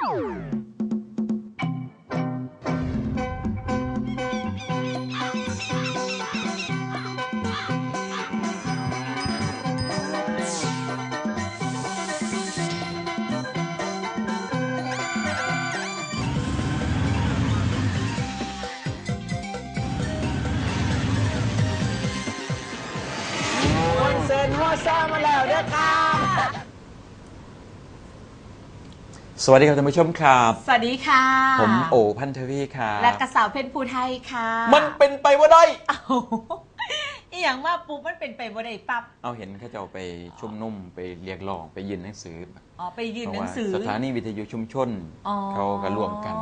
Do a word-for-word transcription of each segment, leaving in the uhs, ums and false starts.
ม่วนซื่นหัวซ่ามาแล้วเด้อครับ สวัสดีครับท่านผู้ชมครับ สวัสดีค่ะ ผมโอ พันธวีครับ และกระสาวเพชรภูไทยค่ะ มันเป็นไปบ่ได้ เอ้า อีหยังมาปุ๊บมันเป็นไปบ่ได้ปั๊บ เอาเห็นเขาเจ้าไปชุมนุมไปเรียกร้องไปยื่นหนังสือ อ๋อ ไปยื่นหนังสือ เพราะว่าสถานีวิทยุชุมชน อ๋อ เขาก็ร่วมกัน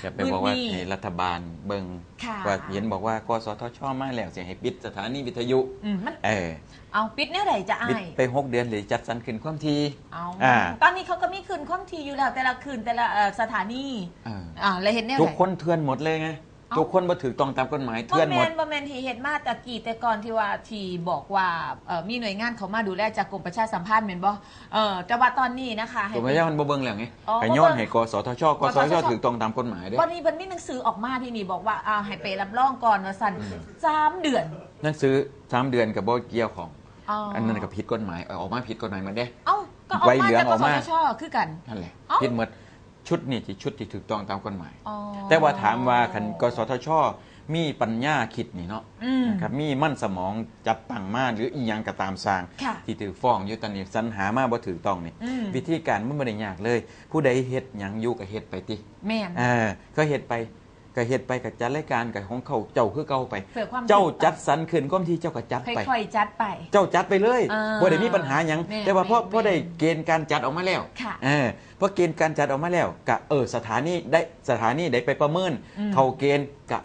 อย่าไปบอกว่า มื้อนี้ ให้รัฐบาลเบิ่ง ค่ะ ว่าเห็นบอกว่า กสทช มาแล้วสิให้ปิดสถานีวิทยุ อืม มัน เออ เอาปิดแนวใดจ๊ะอ้าย ปิดไปหกเดือนเลยจัดสรรคืนความถี่ เอา อ่า ตอนนี้เขาก็มีคืนความถี่อยู่แล้ว แต่ละคืนแต่ละ เอ่อ สถานี เออ อ่า แล้วเฮ็ดแนวใด ทุกคนเถื่อนหมดเลยไง เอ้า ทุกคนบ่ถูกต้องตามกฎหมาย เถื่อนหมด บ่แม่น บ่แม่นที่เฮ็ดมาแต่กี้แต่ก่อนที่ว่า ที่บอกว่า เอ่อ มีหน่วยงานเขามาดูแลจากกรมประชาสัมพันธ์แม่นบ่ เออ แต่ว่าตอนนี้นะคะ ให้ กรมประชาสัมพันธ์บ่เบิ่งแล้วไง อ๋อ ก็ย้อนให้ บ่เบิ่ง กสทช กสทช กสทช ถูกต้องตามกฎหมายเด้ วันนี้มันมีหนังสือออกมาที่นี่บอกว่า อ่า ให้ไปรับรองก่อนว่าซั่น อืม สามเดือน หนังสือสามเดือนก็บ่เกี่ยวของ อ๋อ อันนั้นก็ผิดกฎหมาย เออ ออกมาผิดกฎหมายหมดเด้ เอ้า ก็ออกมาจาก ใบเหลืองออกมา กสทช คือกัน นั่นแหละ เอ้า ผิดหมด ชุดนี้ที่ชุดที่ถูกต้องตามกฎหมาย อ๋อ แต่ว่าถามว่าคัน กสทช มีปัญญาคิดนี่เนาะ อืม นะครับ มีมันสมองจัดตั้งมาหรืออีหยังก็ตามสร้าง ค่ะ ที่ถูกฟ้องอยู่ตอนนี้ สรรหามาบ่ถูกต้องนี่ อืม วิธีการมันบ่ได้ยากเลย ผู้ใดเฮ็ดหยังอยู่ก็เฮ็ดไปติ แม่น เออ ก็เฮ็ดไป ก็เฮ็ดไป ก็จัดรายการก็ของเขาเจ้าคือเก่าไป เพื่อความ เจ้าจัดสรรคืนความถี่เจ้าก็จัดไป ค่อยๆจัดไป เจ้าจัดไปเลย เออ บ่ได้มีปัญหาหยัง แม่น แต่ว่าพอ แม่น พอได้เกณฑ์การจัดออกมาแล้ว ค่ะ เออ พอเกณฑ์การจัดออกมาแล้ว ก็ เออ สถานีได้ สถานีได้ไปประเมิน อืม เข้าเกณฑ์ก็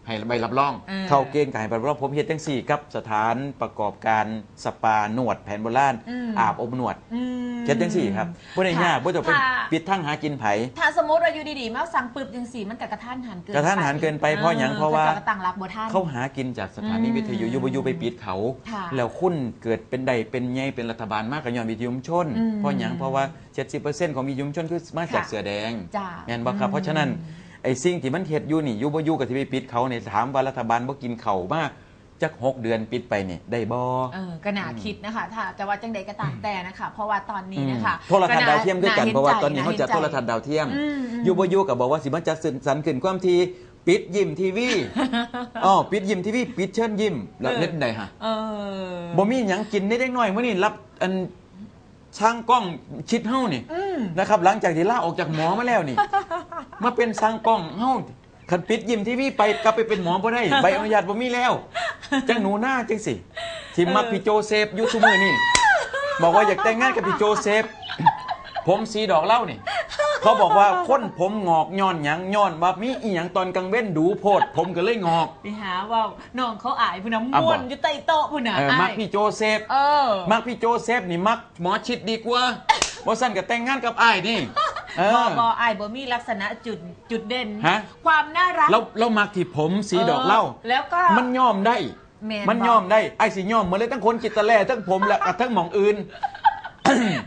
ให้ใบรับรอง เออ เข้าเกณฑ์ก็ให้ใบรับรอง ผมเฮ็ดจังซี่กับสถานประกอบการสปานวดแผนโบราณ อืม อาบอบนวด อืม เฮ็ดจังซี่ครับ บ่ได้ยาก ค่ะ บ่ต้องไป ค่ะ ปิดทางหากินไผ ถ้าสมมุติว่าอยู่ดีๆมาสั่งปึ๊บจังซี่ มันก็กระทันหันเกินไป กระทันหันเกินไป เพราะหยัง เออ เพราะว่า เขาเจ้าก็ตั้งหลักบ่ทัน เขาหากินจากสถานี อืม วิทยุ อยู่บ่อยู่ไปปิดเขา ค่ะ แล้วคุณเกิดเป็นได้เป็นใหญ่เป็นรัฐบาลมาก็ย้อนวิทยุชุมชน อืม เพราะหยัง เพราะว่า เจ็ดสิบเปอร์เซ็นต์ ของวิทยุชุมชนคือมาจาก ค่ะ เสื้อแดง จ้ะ แม่นบ่ครับ อืม เพราะฉะนั้น ไอ้สิ่งที่มันเฮ็ดอยู่นี่ อยู่บ่อยู่ก็สิไปปิดเขานี่ ถามว่ารัฐบาลบ่กินข้าวมาจักหกเดือนปิดไปนี่ได้บ่ เออ ก็น่า อืม คิดนะคะ ถ้า แต่ว่าจังใดก็ตามแต่นะคะ เพราะว่าตอนนี้นะคะ อืม โทรทัศน์ดาวเทียมคือกัน ก็น่า เพราะว่าตอนนี้เขาจัด น่าเห็นใจ โทรทัศน์ดาวเทียม อืม อืม อยู่บ่อยู่ก็บอกว่าสิมาจัดสรรคืนความถี่ ปิดยิ้มทีวี อ๋อ ปิดยิ้มทีวี ปิดเชิญยิ้ม แล้ว เออ เฮ็ดใดฮะ เออ บ่มีหยังกินได้เด็กน้อยมื้อนี้รับอัน ช่างกล้องชิดเฮานี่ อืม นะครับ หลังจากที่ลาออกจากหมอมาแล้วนี่ มาเป็นช่างกล้องเฮา คันปิดยิ้มทีวีไปกลับไปเป็นหมอบ่ได้ ใบอนุญาตบ่มีแล้ว จังหนูนาจังสิ ที่มัก เออ พี่โจเซฟอยู่ซุมื้อนี่ บอกว่าอยากแต่งงานกับพี่โจเซฟ ผมสีดอกเหล้านี่ เขาบอกว่าคนผมงอกย้อนหยัง ย้อนว่ามีอีหยังตอนกลางเว้นดูโพด ผมก็เลยงอก ไปหาเว้า น้องเขาอายพุ้นนะ อ่ะ ม่วน บอก อยู่ใต้โต๊ะพุ้นนะ เออ อ้าย มักพี่โจเซฟ เออ มักพี่โจเซฟนี่มักหมอชิดดีกว่า บ่ซั่นก็แต่งงานกับอ้ายนี่ เออ บ่ บ่ อ้ายบ่มีลักษณะจุด จุดเด่น ฮะ ความน่ารัก แล้ว แล้วมักที่ผมสีดอกเหล้า เออ แล้วก็ มันย้อมได้ แม่น มันย้อมได้ บ่ อ้ายสิย้อมหมดเลย ทั้งขนจิตแล่ ทั้งผม และกะทั้งหม่องอื่น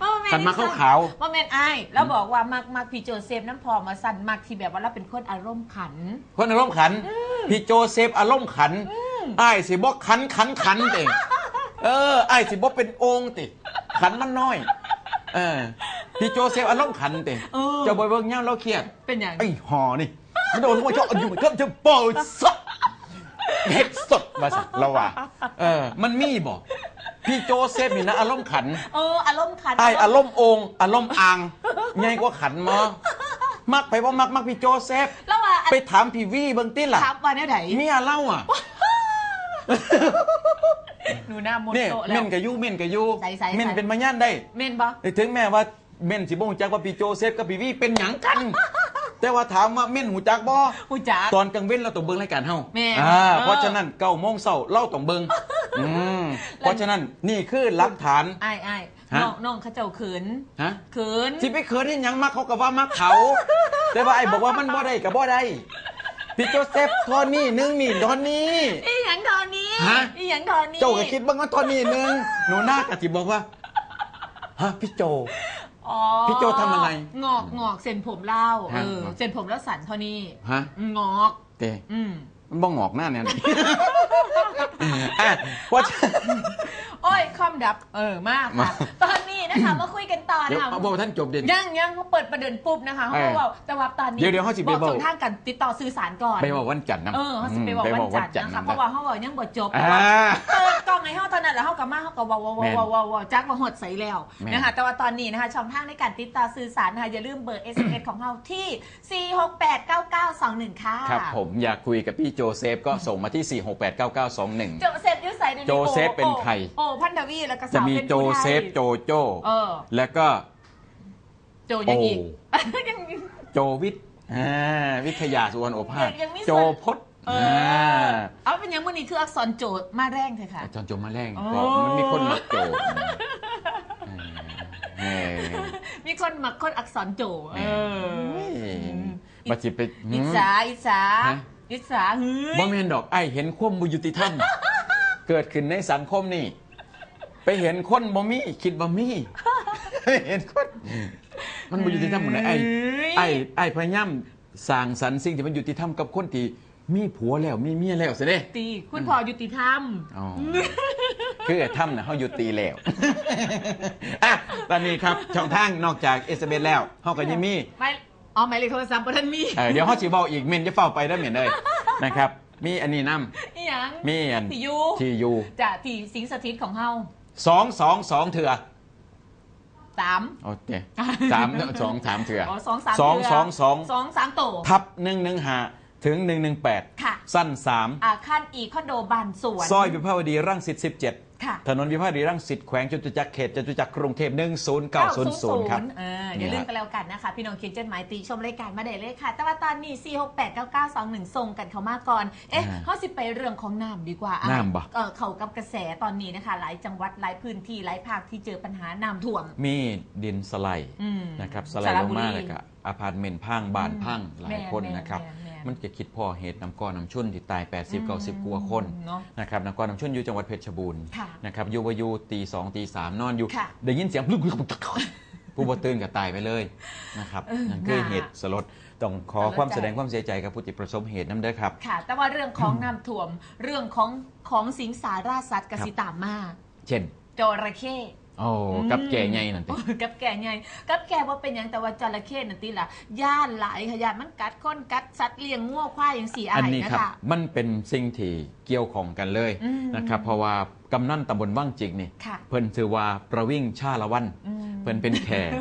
บ่แม่น คันมาขาวๆ บ่แม่นอ้าย แล้วบอกว่ามัก มักพี่โจเซฟน้ำพองมาสั่น มักที่แบบว่าเราเป็นคนอารมณ์ขัน คนอารมณ์ขัน อืม พี่โจเซฟอารมณ์ขัน อืม อ้ายสิบ่ขัน ขัน ขันติ เออ อ้ายสิบ่เป็นโอ่งติ ขันมันน้อย เออ พี่โจเซฟอารมณ์ขันติ เออ เจ้าบ่เบิ่งยามเราเครียด เป็นหยัง ไอ้ห่านี่ มันโดนหัวเจาะอยู่ เพิ่มเติมเปิดสด เฮ็ดสด ว่าซั่น เราว่า เออ มันมีบ่ พี่โจเซฟนี่นะ อารมณ์ขัน เออ อารมณ์ขัน อ้ายอารมณ์โอ่ง อารมณ์อ่าง ใหญ่กว่าขันหมอ มักไผบ่มัก มักพี่โจเซฟ แล้วว่าอัน ไปถามพี่วีเบิ่งติล่ะ ถามว่าแนวใด เมียเล่าอ่ะ หนูหน้ามนต์ เนี่ย โตะแล้ว เม่นกะยู เม่นกะยู ใส่ๆๆ เม่นเป็นพยานได้ เม่นบ่ ถึงแม้ว่า เม่นสิบ่รู้จักว่าพี่โจเซฟกับพี่วีเป็นหยังกัน แต่ว่าถามว่าเม่นรู้จักบ่ รู้จัก ตอนกลางเว้นเราต้องเบิ่งรายการเฮา แม่น อ่า เออ เพราะฉะนั้นเก้าโมงเช้าเราต้องเบิ่ง อืม แล้ว เพราะฉะนั้นนี่คือหลักฐาน อ้ายๆ ฮะ น้อง น้องเขาเจ้าเขิน ฮะ เขิน สิไปเขินอีหยัง มักเขาก็ว่ามักเขา แต่ว่าอ้ายบอกว่ามันบ่ได้ก็บ่ได้ พี่โจเซฟท่อนนี้หนึ่งนี่ท่อนนี้ อีหยังท่อนนี้ ฮะ อีหยังท่อนนี้ เจ้าก็คิดเบิ่งว่าท่อนนี้หนึ่ง หนูนาก็สิบอกว่า ฮะ พี่โจ อ๋อ พี่โจทำอะไร งอกงอกเส้นผมเล่า ฮะ เออ งอก เส้นผมแล้วสั่นเท่านี้ ฮะ งอก เตะ อืม มันบ่งอกหน้าเนี่ย อ่ะว่า โอ้ยคอมดับ เออมาก มา ค่ะ ตอนนี้นะคะมาคุยกันต่อ เดี๋ยว นะคะ เอาบอกท่านจบเด่น ยังยังเขาเปิดประเด็นปุ๊บนะคะ เออ เขาบอกแต่ว่าตอนนี้ เดี๋ยวเดี๋ยวเขาสิไป บอก บอก ช่องทางการติดต่อสื่อสารก่อน ไปบอกวันจันทร์นะ เออเขาสิไปบอก ไป วัน บอก จั วัน นทร์ จันทร์ นะคะ นะ เพราะว่าเขาบอกยังบ่จบ อ่า เปิดกล้องให้เขาเท่านั้นแล้วเขาก็มาเขาก็ว้าวว้าว แม่น ว้าวว้าวว้าวจักว่าหดใสแล้ว แม่น นะคะแต่ว่าตอนนี้นะคะช่องทางในการติดต่อสื่อสารนะคะอย่าลืมเบอร์ เอสเอ็มเอส ของเราที่ สี่หกแปดเก้าเก้าสองหนึ่ง ค่ะ ครับผมอยากคุยกับพี่โจเซฟก็ส่งมาที่ สี่หกแปดเก้าเก้าสองหนึ่ง โจเซฟอยูไซเดยวนี้ โจเซฟเป็นใคร โอโอพันธวีแล้วก็ จะ สาว มี เพชร โจ ผู้ไทย เซฟโจโจ เออ แล้วก็ โจยังอีก โอ ยังมี โจวิทย์อ่าวิทยาสุวรรณโอภาส ยังมี โจ ส่วน พจน์ เออ อ่า เอาเป็นยังมื้อนี้คืออักษรโจมาแรงเถอะค่ะ อาจารย์โจมาแรง โอ้ ก็มันมีคนมาโจเออ มีคนมักคนอักษรโจ เออ เฮ้ย อืม บัดสิไป อิจฉาอิจฉา ฮะ อิจฉาหือ บ่แม่นดอกไอ้เห็นความบ่ยุติธรรม เกิดขึ้นในสังคมนี่ ไปเห็นคนบ่มีคิดว่ามี เห็นคนมันบ่ยุติธรรมหมดเลยไอ้ เฮ้ย ไอ้ไอ้พยายามสร้างสรรค์สิ่งที่มันยุติธรรมกับคนที่มีผัวแล้วมีเมียแล้วซะเด้ ตีคุณพ่อยุติธรรม อ๋อ คือธรรมนะเฮายุติแล้ว อ่ะตอนนี้ครับช่องทางนอกจาก เอสเอ็มเอส แล้วเฮาก็ยังมี ไม่อ๋อหมายเลขโทรศัพท์บ่ทันมี เออเดี๋ยวเขาสิเว้าอีกเม่นจะเฝ้าไปเด้อเม่นเอ้ย นะครับ มีอันนี้นำ อีหยัง มีอัน ที่อยู่ ที่อยู่ จะที่สิงสถิตของเฮา สองสองสองเถื่อ สาม โอเคสามสองสามเถื่อ อ๋อสองสาม สอง เทื่ สองสอง สองสามโต ทับหนึ่งหนึ่งห้าถึงหนึ่งหนึ่งแปด ค่ะ สั้นสาม อาคารอีคอนโดบ้านสวน ซอยวิภาวดีรังสิตสิบเจ็ด ค่ะ ถนนวิภาวดีรังสิตแขวงจตุจักรเขตจตุจักรกรุงเทพฯ หนึ่งศูนย์เก้าศูนย์ศูนย์ ครับ เอออย่าลืมกันแล้วกันนะคะ พี่น้องเขียนจดหมายติชมรายการมาได้เลยค่ะ แต่ว่าตอนนี้ สี่หกแปดเก้าเก้าสองหนึ่ง ส่งกันเข้ามาก่อน เอ๊ะ อ่า เขาสิไปเรื่องของน้ำดีกว่า น้ำบ่ เออเขากับกระแสตอนนี้นะคะ หลายจังหวัดหลายพื้นที่หลายภาคที่เจอปัญหาน้ำท่วม มีดินสไลด์ อืม นะครับสไลด์ สระ ลงมา บุรี แล้วก็อพาร์ตเมนต์พังบ้าน อืม พังหลายคนนะครับ แม่นๆ มันจะคิดพ่อเหตุน้ำก้อนน้ำชุ่นที่ตาย แปดสิบ อืม เก้าสิบกว่าคน เนาะ นะครับน้ำก้อนน้ำชุ่นอยู่จังหวัดเพชรบูรณ์ ค่ะ นะครับอยู่ว่าอยู่ตีสองตีสามนอนอยู่ ค่ะ ได้ยินเสียง ผู้บ่ตื่นก็ตายไปเลยนะครับ เออ นั่นคือ น่า เหตุสลดต้องขอ สลดใจ ความแสดงความเสียใจกับผู้ที่ประสบเหตุนำเด้อครับ ค่ะ แต่ว่าเรื่องของน้ำท่วม เรื่องของของสิงสาราสัตว์กสิตามมา เช่น จระเข้ โอ้ อืม กับแก่ใหญ่นั่นติ กับแก่ใหญ่กับแก่ว่าเป็นหยังแต่ว่าจระเข้นั่นติล่ะย่านหลายค่ะย่านมันกัดคนกัดสัตว์เลี้ยงงัวควายอย่างสี่อ้า อัน ย นี้ นะครับ คะ มันเป็นสิ่งที่เกี่ยวข้องกันเลย อืม นะครับเพราะว่ากำนันตำบลวังจิกนี่ ค่ะ เพิ่นชื่อว่าประวิงชาละวัน อืม เพิ่นเป็นแขก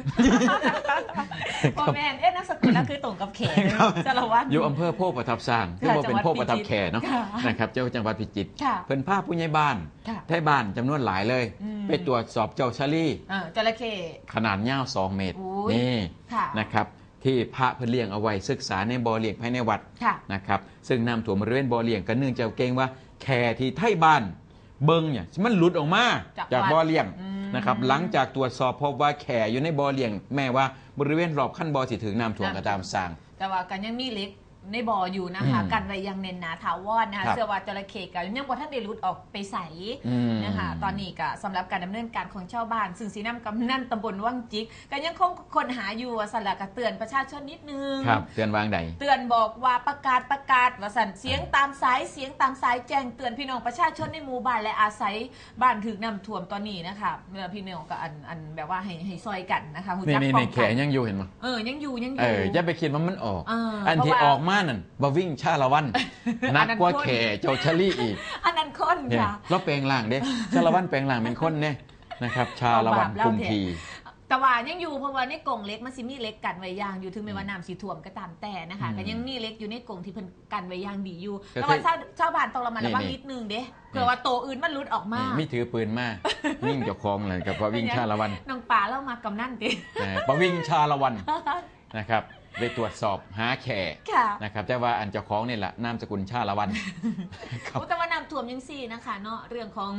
พ่อแม่เอ๊ะนามสกุลแล้วคือตรงกับแขก ครับ สารวัตร อยู่อำเภอโพธิ์ประทับช้าง ค่ะ ที่ว่าเป็นโพธิ์ประทับแขเนาะ ค่ะ นะครับเจ้าจังหวัดพิจิตร ค่ะ เพิ่นพาผู้ใหญ่บ้าน ค่ะ ไทบ้านจำนวนหลายเลย อืม ไปตรวจสอบเจ้าชะลี เออจระเข้ ขนาดยาวสองเมตร อุ้ย นี่ ค่ะ นะครับที่พระเพิ่นเลี้ยงเอาไว้ศึกษาในบ่อเลี้ยงภายในวัด ค่ะ นะครับซึ่งน้ำท่วมบริเวณบ่อเลี้ยงก็เนื่องจากเกรงว่าแข่ที่ไทบ้านเบิ่งเนี่ยมันหลุดออกมา จาก จาก วัด บ่อเลี้ยง อืม นะครับหลังจากตรวจสอบพบว่าแข่อยู่ในบ่อเลี้ยง แม้ว่าบริเวณรอบคันบ่อสิถือน้ำท่วม น้ำท่วม ก็ตามสร้าง แต่ว่ากันยังมีเหล็กในบ่ออยู่นะคะ อืม กันไว้อย่างแน่นหนาถาวรนะคะ ครับ เชื่อว่าจระเข้ก็ยังบ่ทันได้หลุดออกไปใส อืม นะคะตอนนี้ก็สำหรับการดำเนินการของชาวบ้าน ซึ่งสินำกำนันตำบลวังจิก ก็ยังคงค้นหาอยู่ว่าสละก็เตือนประชาชนนิดนึง ครับเตือนวางใด เตือนบอกว่าประกาศประกาศว่าสั่นเสียงตามสายเสียงตามสายแจ้งเตือนพี่น้องประชาชนในหมู่บ้านและอาศัยบ้านถือน้ำท่วมตอนนี้นะคะเมื่อพี่น้องก็อันอันแบบว่าให้ให้ซอยกันนะคะรู้ นี่ จัก นี่ ป้อ นี่ ง แข่ กัน ยังอยู่เห็นไหม เออยังอยู่ยังอ เอยู่ ออย่าไปคิดว่ามันออก เออ อันที่ เพราะว่า ออกมานั่นบ่วิ่งชาละวัน อัน หนัก นั้น กว่า คน แข่เจ้าชะลีอีก อันนั้นคน เนี่ย ค่ะ เราแปลงร่างเด้ ชาละวันแปลงร่างเป็นคนเนี่ยนะครับ ชาละวัน เอาบาปแล้ว คุมที แต่ว่ายังอยู่เพราะว่าในกรงเหล็กมันสิมีเหล็กกันไว้อย่างอยู่ถึงแม้ว่าน้ำสิท่วมก็ตามแต่นะคะ อืม ก็ยังมีเหล็กอยู่ในกรงที่เพิ่นกันไว้อย่างดีอยู่ ก็ แต่ว่า คือ ชาวชาวบ้านต้องระมัดระวัง นี่ นิดนึงเด้เผื่อว่าโตอื่นมันหลุดออกมา นี่มีถือปืนมา ยิงเจ้าของเลยกับว่าวิ่งชาละวัน น้องปลาเล่ามากำนันติ เออประวิงชาละวันนะครับ ไปตรวจสอบหาแข่ ค่ะ นะครับ แต่ว่าอันเจ้าของนี่แหละนามสกุลชาละวัน ครับ โอ้แต่ว่าน้ำท่วมยังสี่นะคะเนาะ เรื่องของ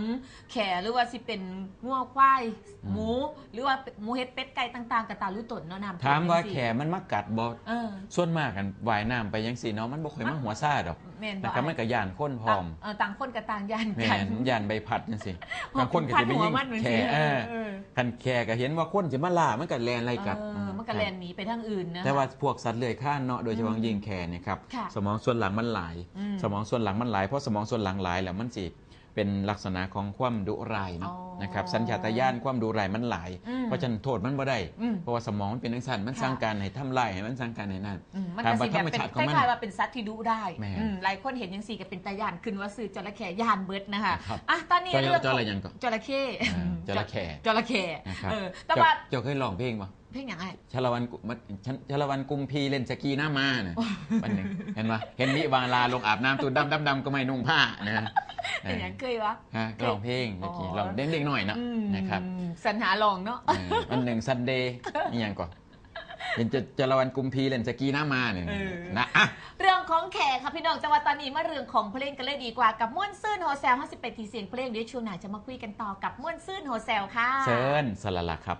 แข่หรือว่าสิเป็นงัวควาย อืม หมู หรือว่าหมูเห็ดเป็ดไก่ต่างๆกับตาลุตนเนาะน้ำท่ว ถามว่า ยังสี่ แข่มันมากัดบ่ เออ ส่วนมากกันว่ายน้ำไปยังสี่เนาะ มันบ่ค่อยมาหัวซาดอก แม่นบ่ นะครับ อ้าย มันก็ย่านคนพร้อม เออต่างคนกับต่างย่าน แม่ กัน นย่านใบพัดจังซี่ หัว บางคนก็จะไปยิง พัดหัวมันเหมือน แข่ สิ เออ เออ คันแข่ก็เห็นว่าคนจะมาล่ามันก็แล่นไล่กัด เออมันก็แล่นหนีไปทางอื่นนะ แต่ว่าพวกสัตว์เลื้อยคลานเนาะ โดยเฉพาะ อืม ยิ่งแข่เนี่ยครับ ค่ะ สมองส่วนหลังมันหลาย อืม สมองส่วนหลังมันหลาย เพราะสมองส่วนหลังหลายแล้วมันสิเป็นลักษณะของความดุร้ายเนาะ อ๋อ นะครับ สัญชาตญาณความดุร้ายมันหลาย อืม เพราะฉะนั้นโทษมันบ่ได้ อืม เพราะว่าสมองมันเป็นจังซั่น มัน ค่ะ สั่งการให้ทำร้ายให้มันสั่งการให้นั่น อืมมัน ถาม ก็ ว่า สิแบบเป็น ธรรมชาติข ค องมัน ล้ายๆว่าเป็นสัตว์ที่ดุได้ แม่น อืมหลายคนเห็นยังสี่ก็เป็นตาย่านขึ้นว่าซื้อจระเข้ย่านเบิดนะคะ ครับ อ่ะตอนนี้ จระ เรื่อง จระยังก็ จระเข้ อ่าจระเข้ จระเข้ นะครับ เออแต่ว่า เจ้าเจ้าเคยร้องเพลงปะ เพลงอย่างไร ชาละวันกุมันชาละวันกุมพีเล่นสกีหน้ามาเนี่ยวันหนึ่งเห็นปะเห็นวิวาลาลงอาบน้ำตูดดำดำดำก็ไม่นุ่งผ้านะ เป็นอย่างเคยวะ ฮะร้องเพลงเมื่อกี้ อ๋อ ร้องเด็กๆหน่อยเนาะ อืม นะครับ สรรหาลองเนาะ เออวันหนึ่งซันเดย์นี่ยังก่อนเป็นจะจาละวันกุมพีเล่นสกีหน้ามาเนี่ย เออ นะอ่ะ เรื่องของแข่ค่ะพี่น้องแต่ว่าตอนนี้มาเรื่องของเพลงกันเลยดีกว่ากับม่วนซื่นโฮแซลห้าสิบแปดทีเสียงเพลงเดี๋ยวช่วงหน้าจะมาคุยกันต่อกับม่วนซื่นโฮแซลค่ะ เชิญสละละครับ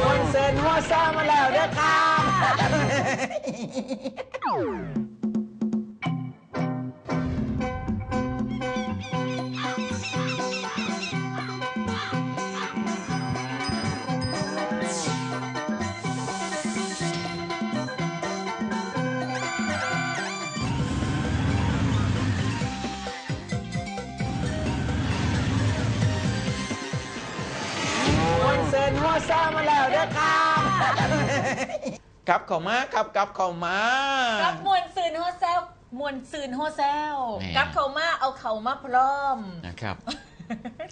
ม่วนซื่นหัวซามาแล้วเด้อครับ ม่วนซื่นหัวซามาแล้วเด้อครับ กลับเข้ามาครับกลับเข้ามา กับม่วนซื่นโฮแซลม่วนซื่นโฮแซล แหม่ กับเขามาเอาเขามาพร้อม นะครับ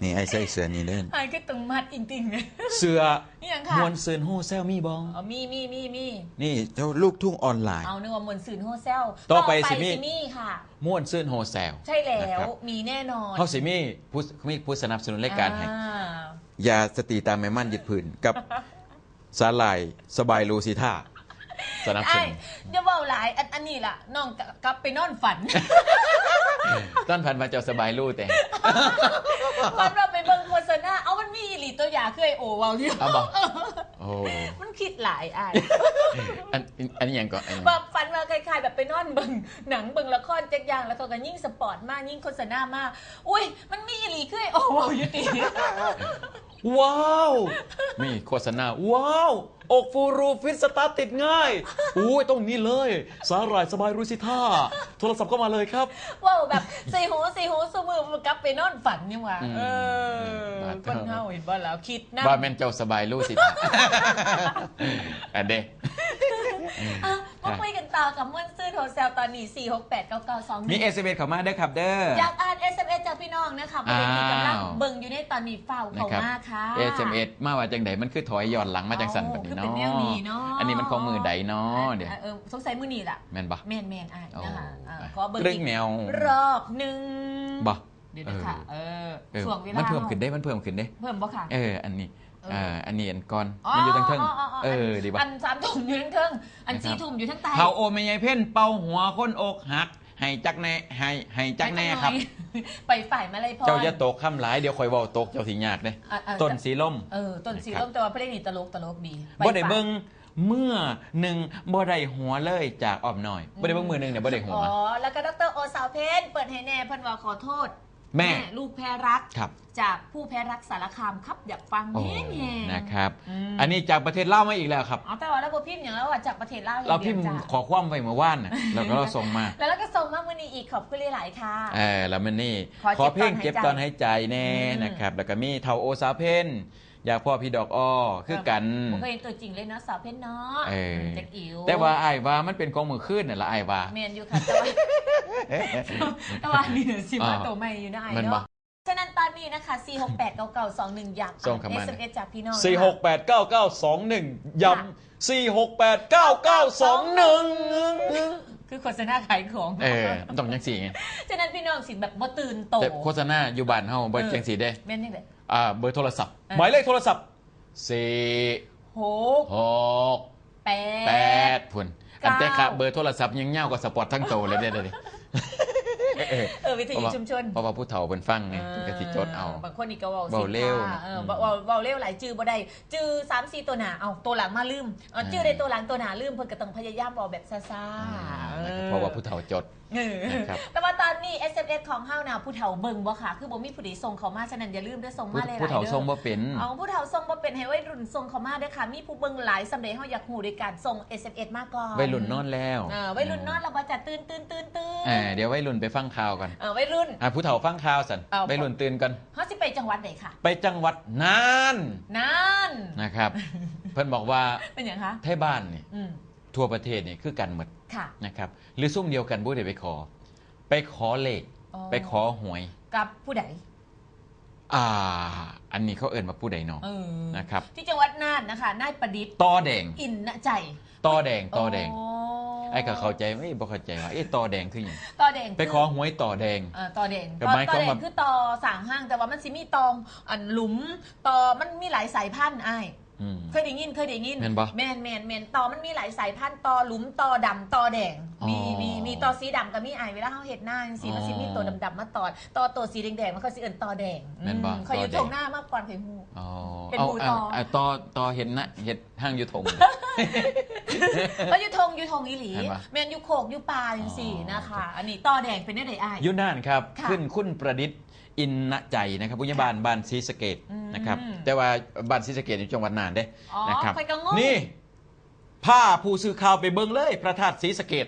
นี่ไอ้ใส่เสื้อนี่เล่น ไอ้ก็ต้องมัดจริงๆ เสื้อ นี่ยังค่ะ ม่วนซื่นโฮแซลมีบอง อ๋อมีมีมีมี นี่เจ้าลูกทุ่งออนไลน์ เอานึกว่าม่วนซื่นโฮแซล ต่อไปสิมี มีค่ะ ม่วนซื่นโฮแซล ใช่แล้ว นะครับ มีแน่นอน เขาสิมีผู้มีผู้สนับสนุนรายการให้ อ่า ยาสติตาแม่มันยืดผื่นกับ สาหร่ายสบายลูซิท่าสนับส ไอ้ นุน อย่าเบาหลายอันอันนี้ล่ะน้องกลับไปนอนฝัน ต้นพันมาเจ้าสบายลูแต่ ฝันว่าไปเบิ่งโฆษณาเอามันมีอีหลีตัวยาคือไอโอเว้าอยู่ เอาบ่ โอ้ มันคิดหลายอ่ะ อันอันนี้ยังก่อนอันนี้ แบบฝันว่าคล้ายๆ แบบไปนอนเบิ่งหนังเบิ่งละครจักอย่างแล้วเขาก็ยิ่งสปอร์ตมากยิ่งโฆษณามากอุ้ยมันมีอีหลีคือไอโอเว้าอยู่ติ ว้าว นี่โฆษณา ว้าว อกฟูรูฟิตสตาร์ทติดง่าย อุ้ยต้องนี่เลย สาหร่ายสบายรูซิท่า โทรศัพท์เข้ามาเลยครับ เว้าแบบสีหูสีหูสมือกลับไปนอนฝันยังวะ อืม เออ อืม คนเฮาเห็นบ่แล้วคิดนะ ว่าแม่นเจ้าสบายรูซิท่า อันเด้ อ่ะมาคุยกันต่อกับม่วนซื่นโฮแซลตอนนี้ สี่หกแปด เก้าเก้าสองหนึ่ง มี เอส เอ็ม เอส เข้ามาเด้อครับเด้อ อยากอ่าน เอส เอ็ม เอส จากพี่น้องนะคะประเด็นที่กำลัง อ้าว เบิ่งอยู่ในตอนนี้เฝ้าเขา นะครับ มาค่ะ เอส เอ็ม เอส มาว่าจังใดมันคือถอยย้อนหลังมาจังสั่นแบบนี้ คือเป็นแนวนี้เนาะ เนาะ อันนี้มันของมือใดเนาะเดี๋ยว เออสงสัยมือนี้แหละ แม่นปะ แม่นแม่นอ่ะ โอ้ นะคะอ่ะ อ่ะ ขอเบิ่ง เรื่องแนว รอบหนึ่ง บ่ เดี๋ยวนะคะ เอ เอ อ อ เออ ช่วงเวลา มันเพิ่ม รา ขึ้นได้มันเพิ่มขึ้นได้ เพิ่มบ่ค่ะ เออ อันนี้ เออ เอออันนี้อันก่อนมันอยู่ทั้งเทิง อ๋ออ๋อ เออดีปะ อันสามทุ่มอยู่ทั้งเทิงอัน นะครับ สี่ทุ่มอยู่ทั้งใต้ เฮาโอแม่ยายเพ่นเป่าหัวคนอกหัก ให้จักแน่ให้ให้จักแน่ครับ ไปฝ่ายมาเลยพร เจ้าอย่าตกคำหลายเดี๋ยวคอยเว้าตกเจ้าสิยากเด้ อ่ะอ่ะ ต้นสีลม เออต้นสี นะครั ล บ มแต่ว่าเพลงนี้ตลกตลกดี บ่ได้ ฝ่าย เบิ่งเมื่อหนึ่งบ่ได้หัวเลยจากอ้อมน้อยบ่ได้เบิ่งมือหนึ่งเนี่ยบ่ได้หัว อ๋อแล้วก็ดรโอสาวเพนเปิดให้แน่เพิ่นว่าขอโทษ แม่ ลูกแพ้รัก ครับ จากผู้แพ้รักสารคามครับอยากฟัง โอ้ แฮงๆ นะครับ อืม อันนี้จากประเทศลาวมาอีกแล้วครับ เอาแต่ว่าเราบ่พิมพ์อย่างแล้วว่าจากประเทศลาว เราพิมพ์ อย่งจ้ะ ขอความไว้เมื่อวานน่ะแล้วก็เราส่งมา แล้วเราก็ส่งมามื้อนี้อีกขอบคุณหลายๆค่ะ เออแล้วมันนี่ ขอ ขอเพลง เก็ เก็ บบ ต ต อ อน น หา หาย ย ใจ ใจแน่ อืม นะครับ แล้วก็มีเฒ่าโอสาวเพน อยากพ้อพี่ดอกอ้อคือกัน บ่เคยเห็นตัวจริงเลยเนาะ สาวเพชรเนาะ เออ จักอิ๋ว แต่ว่าอ้ายว่ามันเป็นของมื้อคืนนั่นล่ะอ้ายว่า แมนอยู่ค่ะ แต่ว่าแต่ว่านี่สิมา อ่า ตัวใหม่อยู่นะอ้าย แม่นบ่ เนาะ ฉะนั้นตอนนี้นะคะ สี่หกแปดเก้าเก้าสองหนึ่ง อยาก ส่งเข้ามา เอสเอ็มเอสจากพี่น้อง สี่หกแปดเก้าเก้าสองหนึ่ง ค่ะ ย้ำ สี่หกแปดเก้าเก้าสองหนึ่ง คือโฆษณาขายของ เออมันต้องจังสี่ไง ฉะนั้นพี่น้องสิแบบบ่ตื่นโต แต่โฆษณาอยู่บ้านเฮาบ่ เออ จังสี่เด้ แม่นยังไง อ่าเบอร์โทรศัพท์ เออ หมายเลขโทรศัพท์สี่ หก หก แปด แปดพุ่น เก้า อันแต่ค่ะเบอร์โทรศัพท์ยังยาวกว่าสปอตทั้งโตเลยเด้อ เออวิทยุชุมชน เพราะว่าผู้เฒ่าเพิ่นฟังไง เออ ก็สิจดเอา บางคนนี่ก็เว้า เว้าเร็ว สิค่ะเออ อืม เว้าเว้าเร็วหลายจื่อบ่ได้จื่อสามสี่ตัวหน้าเอาตัวหลังมาลืมเอา อ่า จื่อได้ตัวหลังตัวหน้าลืมเพิ่นก็ต้องพยายามเว้าแบบช้าๆ อ่า ออ นะครับเพราะว่าผู้เฒ่าจด เออ นะครับ แต่ว่าตอนนี้ เอสเอ็มเอส ของเฮาน่ะผู้เฒ่าเบิ่งบ่ค่ะ คือบ่มีผู้ใดส่งเข้ามาฉะนั้นอย่าลืมเด้อส่งมาหลายๆ ผู้เฒ่า เด้อ ส่งบ่เป็น เอาผู้เฒ่าส่งบ่เป็นให้วัยรุ่นส่งเข้ามาเด้อค่ะ มีผู้เบิ่งหลายส่ำใดเฮาอยากฮู้ด้วยการส่ง เอสเอ็มเอส มาก่อน วัยรุ่นนอนแล้ว เออวัยรุ่นนอนแล้วว่าจะตื่นตื่นตื่นตื่น อ่าเดี๋ยววัยรุ่นไปฟังข่าวกัน เออวัยรุ่น อ่าผู้เฒ่าฟังข่าวสัน เอา วัยรุ่นตื่นกัน เฮาสิไปจังหวัดไหนคะ ไปจังหวัดน่าน น่าน นะครับ เพิ่นบอกว่า เป็นหยังคะ ไทยบ้านนี่ อืม ทั่วประเทศนี่คือกันหมด ค่ะ นะครับ หรือซุ่มเดียวกันบ่ได้ไปขอ ไปขอเลข อ๋อ ไปขอหวย กับผู้ใด อ่า อันนี้เขาเอิ้นว่าผู้ใดเนาะ เออ นะครับ ที่จังหวัดน่านนะคะนายประดิษฐ์ ต่อแดง อินนะใจ ต่อแดงต่อแดง โ ไอ้ก็เข้าใจว่าเอ้ยบ่เข้าใจว่าเอ้ยต่อแดงคือหยัง ต่อแดง ไปขอหวยต่อแดง เออต่อแดง ก็หมายความว่า ต่อแดงคือต่อสร้างห้างแต่ว่ามันสิมีต่ออันหลุมต่อมันมีหลายสายพันธุ์อ้าย อืม เคยได้ยินเคยได้ยิน แม่นบ่ แมนแมนแมนต่อมันมีหลายสายพันธุ์ต่อหลุมต่อดำต่อแดง มี อ๋อ มีมีต่อสีดำก็มีอ้ายเวลาเฮาเฮ็ดนาจังซี่มันสิมี อ๋อ ตัวดำๆมาต่อต่อตัวสีแดงๆมันก็สิเอิ้นต่อแดง แม่นบ่ อืมข้อยอยู่ ต่อแดง ท่งนามาก่อนข้อยฮู้ อ๋อ เป็น เอา หมู่ อ่ะ ต่อ อ่ะต่อต่อเห็นนะเห็นห้างอยู่ท่ง ก็อยู่ท่งอยู่ท่งอีหลี เห็นปะ แมนอยู่โคกอยู่ป่าจังซี่ อ๋อ นะคะ อันนี้ต่อแดงเป็นได้ไดอ้าย อยู่น่านครับ ค่ะ ขึ้นคุณประดิษฐ์อินนะใจนะครับผู้ใหญ่บ้านบ้านศรีสะเกษ อืม นะครับ แต่ว่าบ้านศรีสะเกษอยู่จังหวัดน่านเด้ อ๋อ นะครับ ข้อยก็งง นี่พาผู้สื่อข่าวไปเบิ่งเลยพระธาตุศรีสะเกษ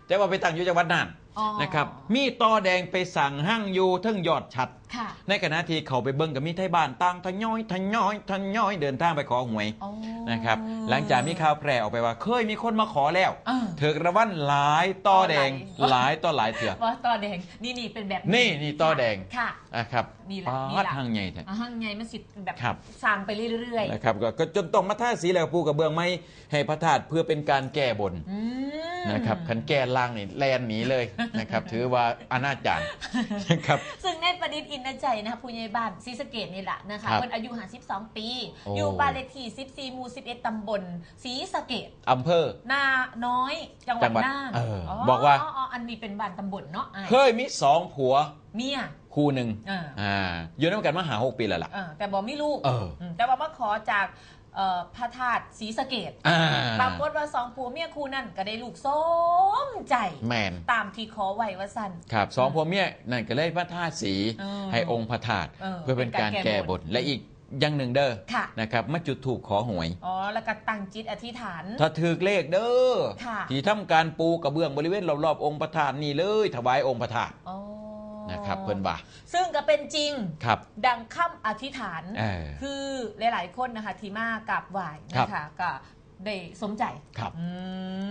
แต่ว่าไปตั้งอยู่จังหวัดน่าน อ๋อ นะครับ มีต่อแดงไปสร้างห้างอยู่เทิงยอดฉัตร ค่ะ ในขณะที่เขาไปเบิ่งก็มีไทยบ้านต่างทยอยทยอยทยอยเดินทางไปขอหวย อ๋อ นะครับ หลังจากมีข่าวแพร่ออกไปว่าเคยมีคนมาขอแล้ว เออ ถืกรางวัลหลายต่อแดง หลาย หลายต่อหลายเถื่อ ว่าต่อแดงนี่นี่เป็นแบบ นี่นี่ต่อแดง ค่ะ นะครับ นี่แหละ ปาด นี่แหละ ห้างใหญ่แท้ อ่ะห้างใหญ่มันสิแบบ ครับ สร้างไปเรื่อยๆ นะครับก็ก็จนต้องมาทาสีแล้วปูกระเบื้องไม้ให้พระธาตุเพื่อเป็นการแก้บน อืม นะครับคันแก้ล่างนี่แลนหนีเลยนะครับ ถือว่าอนาจารนะครับ ซึ่งนายประดิษฐ์อินทใจนะคะผู้ใหญ่บ้านศรีสะเกษนี่แหละนะคะ ครับ เพิ่นอายุห้าสิบสองปี โอ้ อยู่บ้านเลขที่สิบสี่หมู่สิบเอ็ดตำบลศรีสะเกษ อำเภอ นาน้อยจังหวัด จังหวัด น่าน เออ อ๋อ บอกว่า อ๋ออ๋ออันนี้เป็นบ้านตำบลเนาะอ้าย เคยมีสองผัว เมีย คู่หนึ่ง เออ อ่าอยู่นำกันมาหาหกปีแล้วล่ะ เออแต่บ่มีลูก เออ มแต่ว่ามาขอจากเอ่อพระธาตุศรีสะเกษ อ่า ปรากฏว่าสองผัวเมียคู่นั่นก็ได้ลูกสมใจ แมน ตามที่ขอไว้ว่าซั่น ครับสองผัวเมียนั่นก็เลยมาทาสี เออ ให้องค์พระธาตุ เออ เพื่อเป็นการแก้บน เป็นการแก้บน และอีกอย่างหนึ่งเด้อ ค่ะ นะครับมาจุดธูปขอหวย อ๋อแล้วก็ตั้งจิตอธิษฐาน ถ้าถืกเลขเด้อ ค่ะ ที่ทำการปูกระเบื้องบริเวณรอบๆองค์พระธาตุนี่เลยถวายองค์พระธาตุ อ๋อ นะครับเพิ่นว่า ซึ่งก็เป็นจริง ครับ ดังคำอธิษฐาน เออ คือหลายๆคนนะคะที่มากราบไหว้ ครับ นะคะก็ได้สมใจ ครับ อื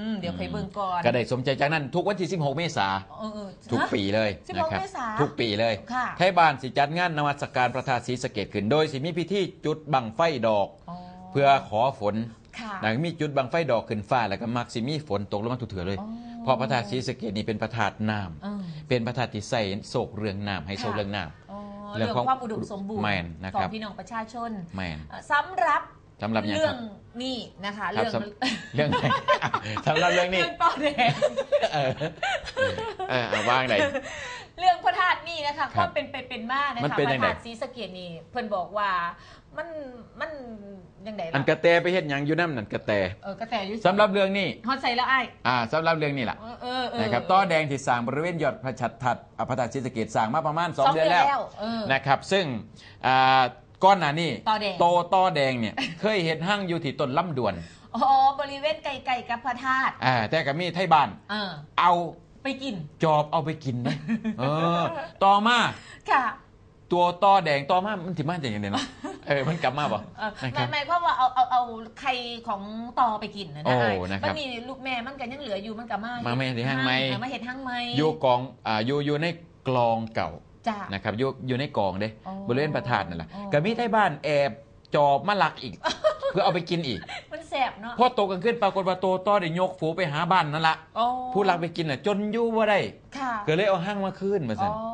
มเดี๋ยวไปเบิ่งก่อน ก็ได้สมใจจากนั้นทุกวันที่ สิบหก เมษา เออเออ ทุกปีเลย สิบ นะ หก ครับ เมษา ทุกปีเลย ค่ะ ไทยบ้านสิจัดงานนมัสการพระธาตุศรีสะเกษขึ้น โดยสิมีพิธีจุดบั้งไฟดอก อ๋อ เพื่อขอฝน ค่ะ นะมีจุดบั้งไฟดอกขึ้นฟ้าแล้วก็มักสิมีฝนตกลงมาทุกเทื่อเลย อ๋อ เพราะพระธาตุศรีสะเกษนี่เป็นพระธาตุน้ำ เออ เป็นพระธาตุที่ใส่โชคเรื่องน้ำให้โชค ค่ะ เรื่องน้ำ อ๋อ เรื่ เรื่ อ อง ง ความ ความอุดมสมบูรณ์ แม่นนะครับ ของพี่น้องประชาชน แม่น เอ่อสำหรับ สำหรับหยังครับ เรื่องนี้นะคะ ครับ เรื่อง สำเรื่องไหน สำหรับเรื่องนี้ เรื่องต่อแดง เออเออเอาวางไหน เรื่องพระธาตุนี่นะคะ ครับ ความเป็นไปเป็นมานะ มัน คะ เป็น พ ยังไง ระธาตุศรีสะเกษนี่เพิ่นบอกว่ามันมันยังไง อันกระแตไปเฮ็ดหยังอยู่น้ำนั่นกระแต เออกระแตอยู่ สำหรับเรื่องนี้ ฮอดใส่แล้วไอ้าย อ่าสำหรับเรื่องนี้ล่ะ เออเออเออ นะครับต่อแดงที่สร้างบริเวณยอดพระธาตุอ่ะพระธาตุศรีสะเกษสร้างมาประมาณ 2 สอง เดือนแล้ว เออ นะครับซึ่งอ่าก่อนหน้านี้ ต่อแดง โตต่อแดงเนี่ย เคยเห็นห้างอยู่ที่ต้นลำดวน อ๋อบริเวณใกล้ๆกับพระธาตุ อ่าแต่ก็มีไทยบ้าน เออ เอา ไปกิน จอบเอาไปกินนะเออต่อมา ค่ะ ตัวต่อแดงต่อมามันถิมาจากอย่างไรเนาะ เออ มันกลับมาบ่ เออ นะครับ หมายหมายความว่าเอาเอาเอาไข่ของต่อไปกินนะ โอ้ นะอ้าย นะครับ บัดนี้ลูกแม่มันก็ยังเหลืออยู่มันก็มา มาไม่เห็นห้างไหม เออมาเห็นห้างไหม อยู่กองอ่าอยู่อยู่ในกลองเก่า จ้ะ นะครับอยู่อยู่ในกองเด้ อ๋อ บริเวณพระธาตุนั่นแหละ อ๋อ ก็มีไทบ้านแอบจอบมาลักอีก เพื่อเอาไปกินอีก มันแสบเนาะ พอตกกลางคืนปรากฏว่าโตต่อได้ยกฝูไปหาบ้านนั่นละ อ๋อ ผู้ลักไปกินน่ะจนอยู่บ่ได้ ค่ะ ก็เลยเอาห้างมาคืนมาสั่น อ๋อ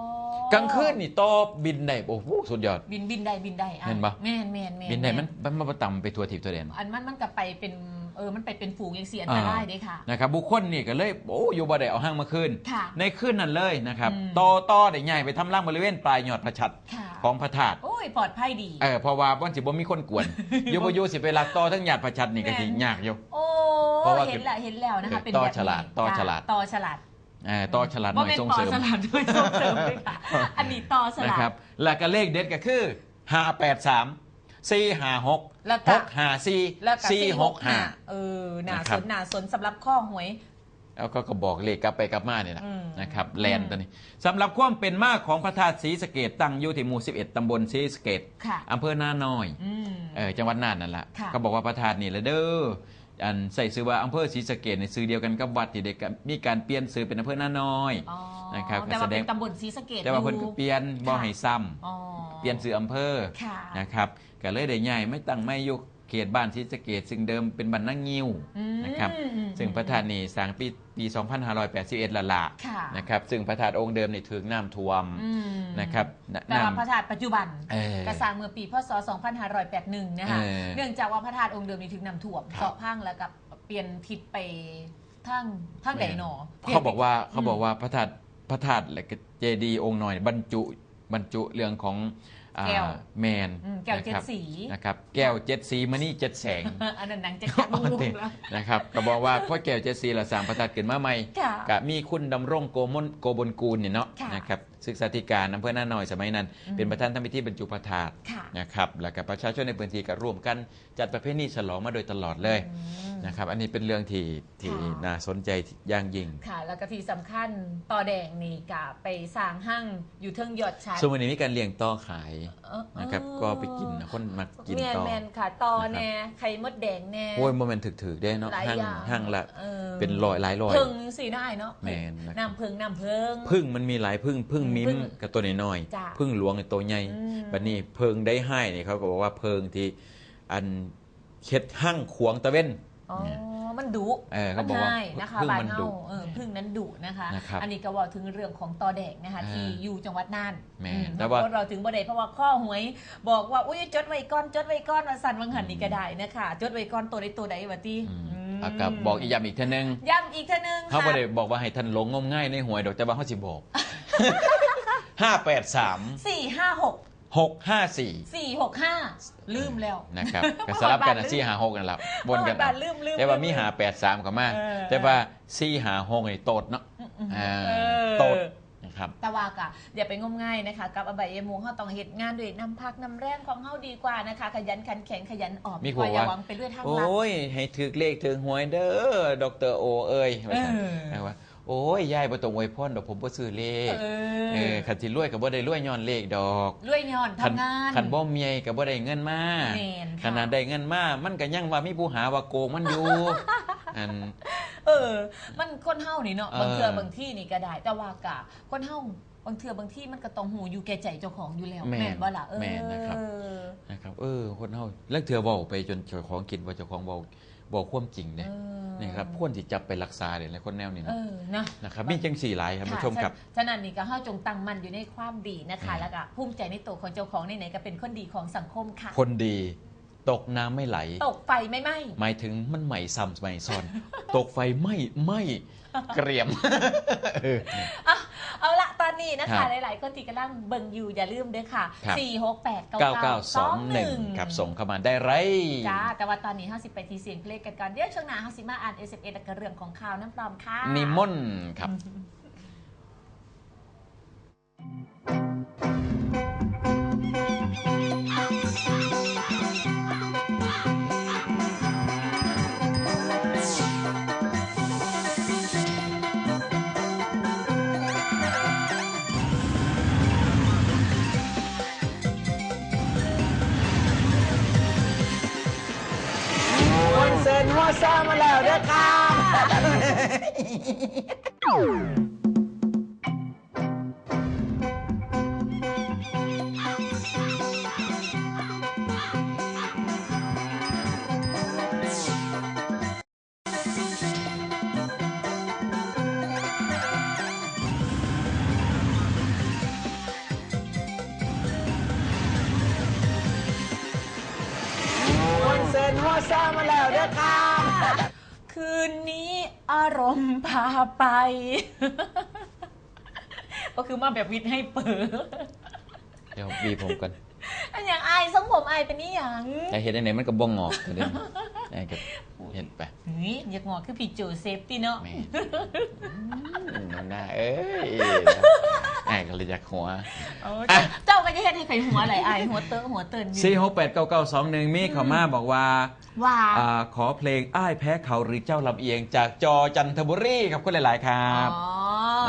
กลางคืนนี่ต่อบินได้โอ้โหสุดยอด บินบินได้บินได้อ่ะ เห็นปะ แมนแมนแมน บินได้ แ มันมันมาประตำไปทั่วทิศทั่วแดน อันมันมันก็ไปเป็นเออมันไปเป็นฝูงยังเสียอันตรายเด้ค่ะ นะครับบุคคลนี่ก็เลยโอ้อยู่บ่ได้เอาห้างมาคืน ค่ะ ในคืนนั้นเลยนะครับ อืม ต่อต่อได้ย้ายไปทำรังบริเวณปลายยอดพระชัด ค่ะ ของพระธาตุ โอ้ยปลอดภัยดี เออเพราะว่ามันสิบ่มีคนกวน อยู่บ่อยู่สิไปลักต่อทั้งยอดพระชัดนี่ก็สิ แม่น ยากอยู่ โอ้ เพราะว่า เห็นแล้วเห็นแล้วนะคะ เออ เป็น ต่อ แบบนี้ ฉลาดต่อ ค่ะ ฉลาด ต่อฉลาด เออต่อฉลาดหน่วยส่งเสริม บ่แม่นต่อฉลาดหน่วยส่งเสริมเลยค่ะ อันนี้ต่อฉลาด นะครับแล้วก็เลขเด็ดก็คือห้าแปดสาม สี่ห้าหก แล้วก็ หกห้าสี่ แล้วก็ สี่หกห้า เออหนา นะค ส รับ นหนาสนสำหรับข้อหวย แล้วก็ก็บอกเลขกลับไปกลับมาเนี่ยนะ อืม นะครับแลน อืม ตัวนี้สำหรับความเป็นมาของพระธาตุศรีสะเกษตั้งอยู่ที่หมู่สิบเอ็ดตำบลศรีสะเกษ ค่ะ อำเภอนาน้อย อืม เออจังหวัดน่านนั่นแหละ ค่ะ เขาบอกว่าพระธาตุนี่แหละเด้ออันใส่ชื่อว่าอำเภอศรีสะเกษในชื่อเดียวกันกับวัดที่ได้มีการเปลี่ยนชื่อเป็นอำเภอนาน้อย อ๋อ นะครับ แต่ว่า แสดง เป็นตำบลศรีสะเกษ แต่ว่าเพิ่น อยู่ ก็เปลี่ยนบ่ให้ซ้ำ อ๋อ เปลี่ยนชื่ออำเภอ ค่ะ นะครับก็เลยได้ย้ายมาตั้งใหม่อยู่เขตบ้านศรีสะเกษซึ่งเดิมเป็นบ้านนางงิ้ว อืม นะครับ อืม ซึ่งพระธาตุนี่สร้างปีปีสองพันห้าร้อยแปดสิบเอ็ดละละ ค่ะ นะครับซึ่งพระธาตุองค์เดิมนี่ถูกน้ำท่วม อืม นะครับน แต่ว่า น้ำ พระธาตุปัจจุบัน เออ กระสร้างเมื่อปีพ.ศ. สองพันห้าร้อยแปดหนึ่งนะคะ เออ เนื่องจากว่าพระธาตุองค์เดิมนี่ถูกน้ำท่วม ครับ เสาะพังแล้วก็เปลี่ยนทิศไปทางทางใดหนอ เขาบอกว่า อืม เขาบอกว่าพระธาตุพระธาตุและก็เจดีย์องค์น้อยบรรจุบรรจุเรื่องของอ่า แก้ว แมน อืมแก้วเจ็ด นะครับ สี นะครับแก้วเจ็ดสีมณีเจ็ดแสง อันนั้นหนังจะจับลูกแล้ว นะครับก็บอกว่าพ่อแก้วเจ็ดสีละสร้างพระธาตุขึ้นมาใหม่ ค่ะ กับมีคุณดำรงโกมลโกบลกูลเนี่ยเนาะ ค่ะ นะครับศึกษาธิการอำเภอนาน้อยสมัยนั้น อืม เป็นประธานทำพิธีบรรจุพระธาตุ ค่ะ นะครับแล้วก็ประชาชนในพื้นที่ก็ร่วมกันจัดประเพณีฉลองมาโดยตลอดเลย อืม นะครับอันนี้เป็นเรื่องที่ที่ ค่ะ น่าสนใจอย่างยิ่ง ค่ะ แล้วก็ที่สำคัญต่อแดงนี่ก็ไปสร้างห้างอยู่เทิงยอดชัด ส่วนวันนี้มีการเลี้ยงต่อขาย เออ นะครับ เออ ก็ไปกินนะคนมักกิน แมน ต่อ แมนค่ะต่อ นะครับ แน่ไข่มดแดงแน่ โอ้ยโมเมนต์ถือๆได้เนาะ หลาย ห้าง อย่าง ห้างละ ออ เป็นร้อยหลายร้อย เพิ่งสีได้เนาะ แมนนะครับ น้ำเพิ่งน้ำเพิ่ง พึ่งมันมีหลายพึ่งพึ่ง อืม มิ้ม พึ่ง กับตัวน้อย จ้ะ ๆพึ่งหลวงกับตัวใหญ่ อืม บัดนี้เพิ่งได้ให้นี่เขาก็บอกว่าเพิ่งที่อันเฮ็ดห้างขวางตะเวน อ๋อ เนี่ย มันดุ เออเขาบอกว่า มันให้นะคะ พึ่ง บ้าน มัน เฮา ดุ เออพึ่งนั้นดุนะคะ นะครับ อันนี้ก็เว่าถึงเรื่องของต่อแดงนะคะ อ่า ที่อยู่จังหวัดน่าน แม่น อืม แต่ว่า เราถึงบ่ได้เพราะว่าข้อหวยบอกว่าอุ้ยจดไว้ก่อนจดไว้ก่อนว่าสั่นวังหันนี่ก็ได้นะคะ จดไว้ก่อนตัวใดตัวใดว่าติ อืม อืม อ่ะก็บอกอีกย้ำอีกเท่านึง ย้ำอีกเท่านึง เขา ค่ะ ไม่ได้บอกว่าให้ท่านหลงงมง่ายในหวยดอกแต่ว่าเขาสิบอกห้าแปดสาม สี่ห้าหก หกห้าสี่ สี่หกห้าลืมแล้ว นะครับ เมื่ ก็ อ สลับกันนะ วานลืม สี่ห้าหกนั่นแหละวนกัน เมื่อวานลืมลืม แต่ว่า ลืม มีห้าแปดสามเข้ามา เออ แต่ว่าสี่ห้าหกนี่โตดเนาะ อืม อ่า เออ โตดนะครับ แต่ว่าก็อย่าไปงมง่ายนะคะกับอบายมุกเฮาต้องเฮ็ดงานด้วยน้ำพักน้ำแรงของเฮาดีกว่านะคะ ขยันขันแข็งขยันออม มี ดีกว่า คน อย่า ว่า หวังไปด้วยทางลัด โอ้ยให้ถือเลขถือหวยเด้อดอกเตอร์โอเอ้ยว่าซั่น เออ นะว่าโอ้ยยายบ่ต้องอวยพรดอกผมบ่ซื้อเลข เออ เออคันสิรวยก็บ่ได้รวยย้อนเลขดอก รวยย้อนทำงาน คันบ่เมียก็บ่ได้เงินมา แม่นค่ะ ขนาดได้เงินมามันก็ยังว่ามีผู้หาว่าโกงมันอยู่ อัน เออ มันคนเฮานี่เนาะ เออ บางเทื่อบางที่นี่ก็ได้ แต่ว่ากะคนเฮาบางเทื่อบางที่มันก็ต้องหูอยู่แก่ใจเจ้าของอยู่แล้ว แม่น แม่นบ่ล่ะเออ แม่นนะครับ นะครับเออคนเฮาแล้วเทื่อเว้าไปจนเจ้าของคิดว่าเจ้าของเว้าเว้าความจริงเด้ เออ นะครับควรสิจับไปรักษาเด้คนแนวนี้ เอ นะ อนะ นะครับมีจังสี่หลายท่านผู้ชมครับ ฉะนั้นนี่ก็เฮาจงตั้งมั่นอยู่ในความดีนะคะ อ่า แล้วก็ภูมิใจในตัวของเจ้าของในไหนก็เป็นคนดีของสังคมค่ะ คนดีตกน้ำไม่ไหล ตกไฟไม่ไหม้ หมายถึงมันใหม่ซ้ำใหม่ซ้อน ตกไฟไหม้ไหม้เกรียมเออ อ่ะเอาละตอนนี้นะ ครั คะ บ หลายๆ คนที่กำลังเบิ่งอยู่อย่าลืมเด้อค่ะ ครับ สี่หกแปด เก้าเก้าสองหนึ่งครับส่งเข้ามาได้ไร จ้า แต่ว่าตอนนี้เฮาสิไปที่เสียงเพลงกันก่อน เดี๋ยวช่วงหน้าเฮาสิมาอ่าน เอส เอ็ม เอส แล้วก็เรื่องของข่าวน้ำปลอมค่ะ นิมนต์ครับ มาเซอร์มาแล้วเด้อครับ ม่วนซื่นหัวซามาแล้วเด้อครับ คืนนี้อารมณ์พาไป ก็คือมาแบบวิทย์ให้เปิด เดี๋ยวบีบผมก่อน อันอย่างอายทรงผมอายเป็นนี่หยัง ไอ้เฮ็ดจั่งใดมันก็บ่งอกเด้อ ไอ้ก็เฮ็ดไป นี่อยากงอกคือพี่โจเซฟติเนาะ แม่น อืม น้าเอ้ย ไอ้ก็เลยอยากหัว โอ้ อ่ะ เจ้า เจ้าก็จะเฮ็ดให้ใครหัวไหลอายหัวเตอะหัวเตินอยู่ สี่หกแปดเก้าเก้าสองหนึ่ง มีเข้ามาบอกว่า ว่า อ่า ขอเพลงอ้ายแพ้เขาหรือเจ้าลำเอียงจากจอจันทบุรี ขอบคุณหลายๆ ครับ อ๋อ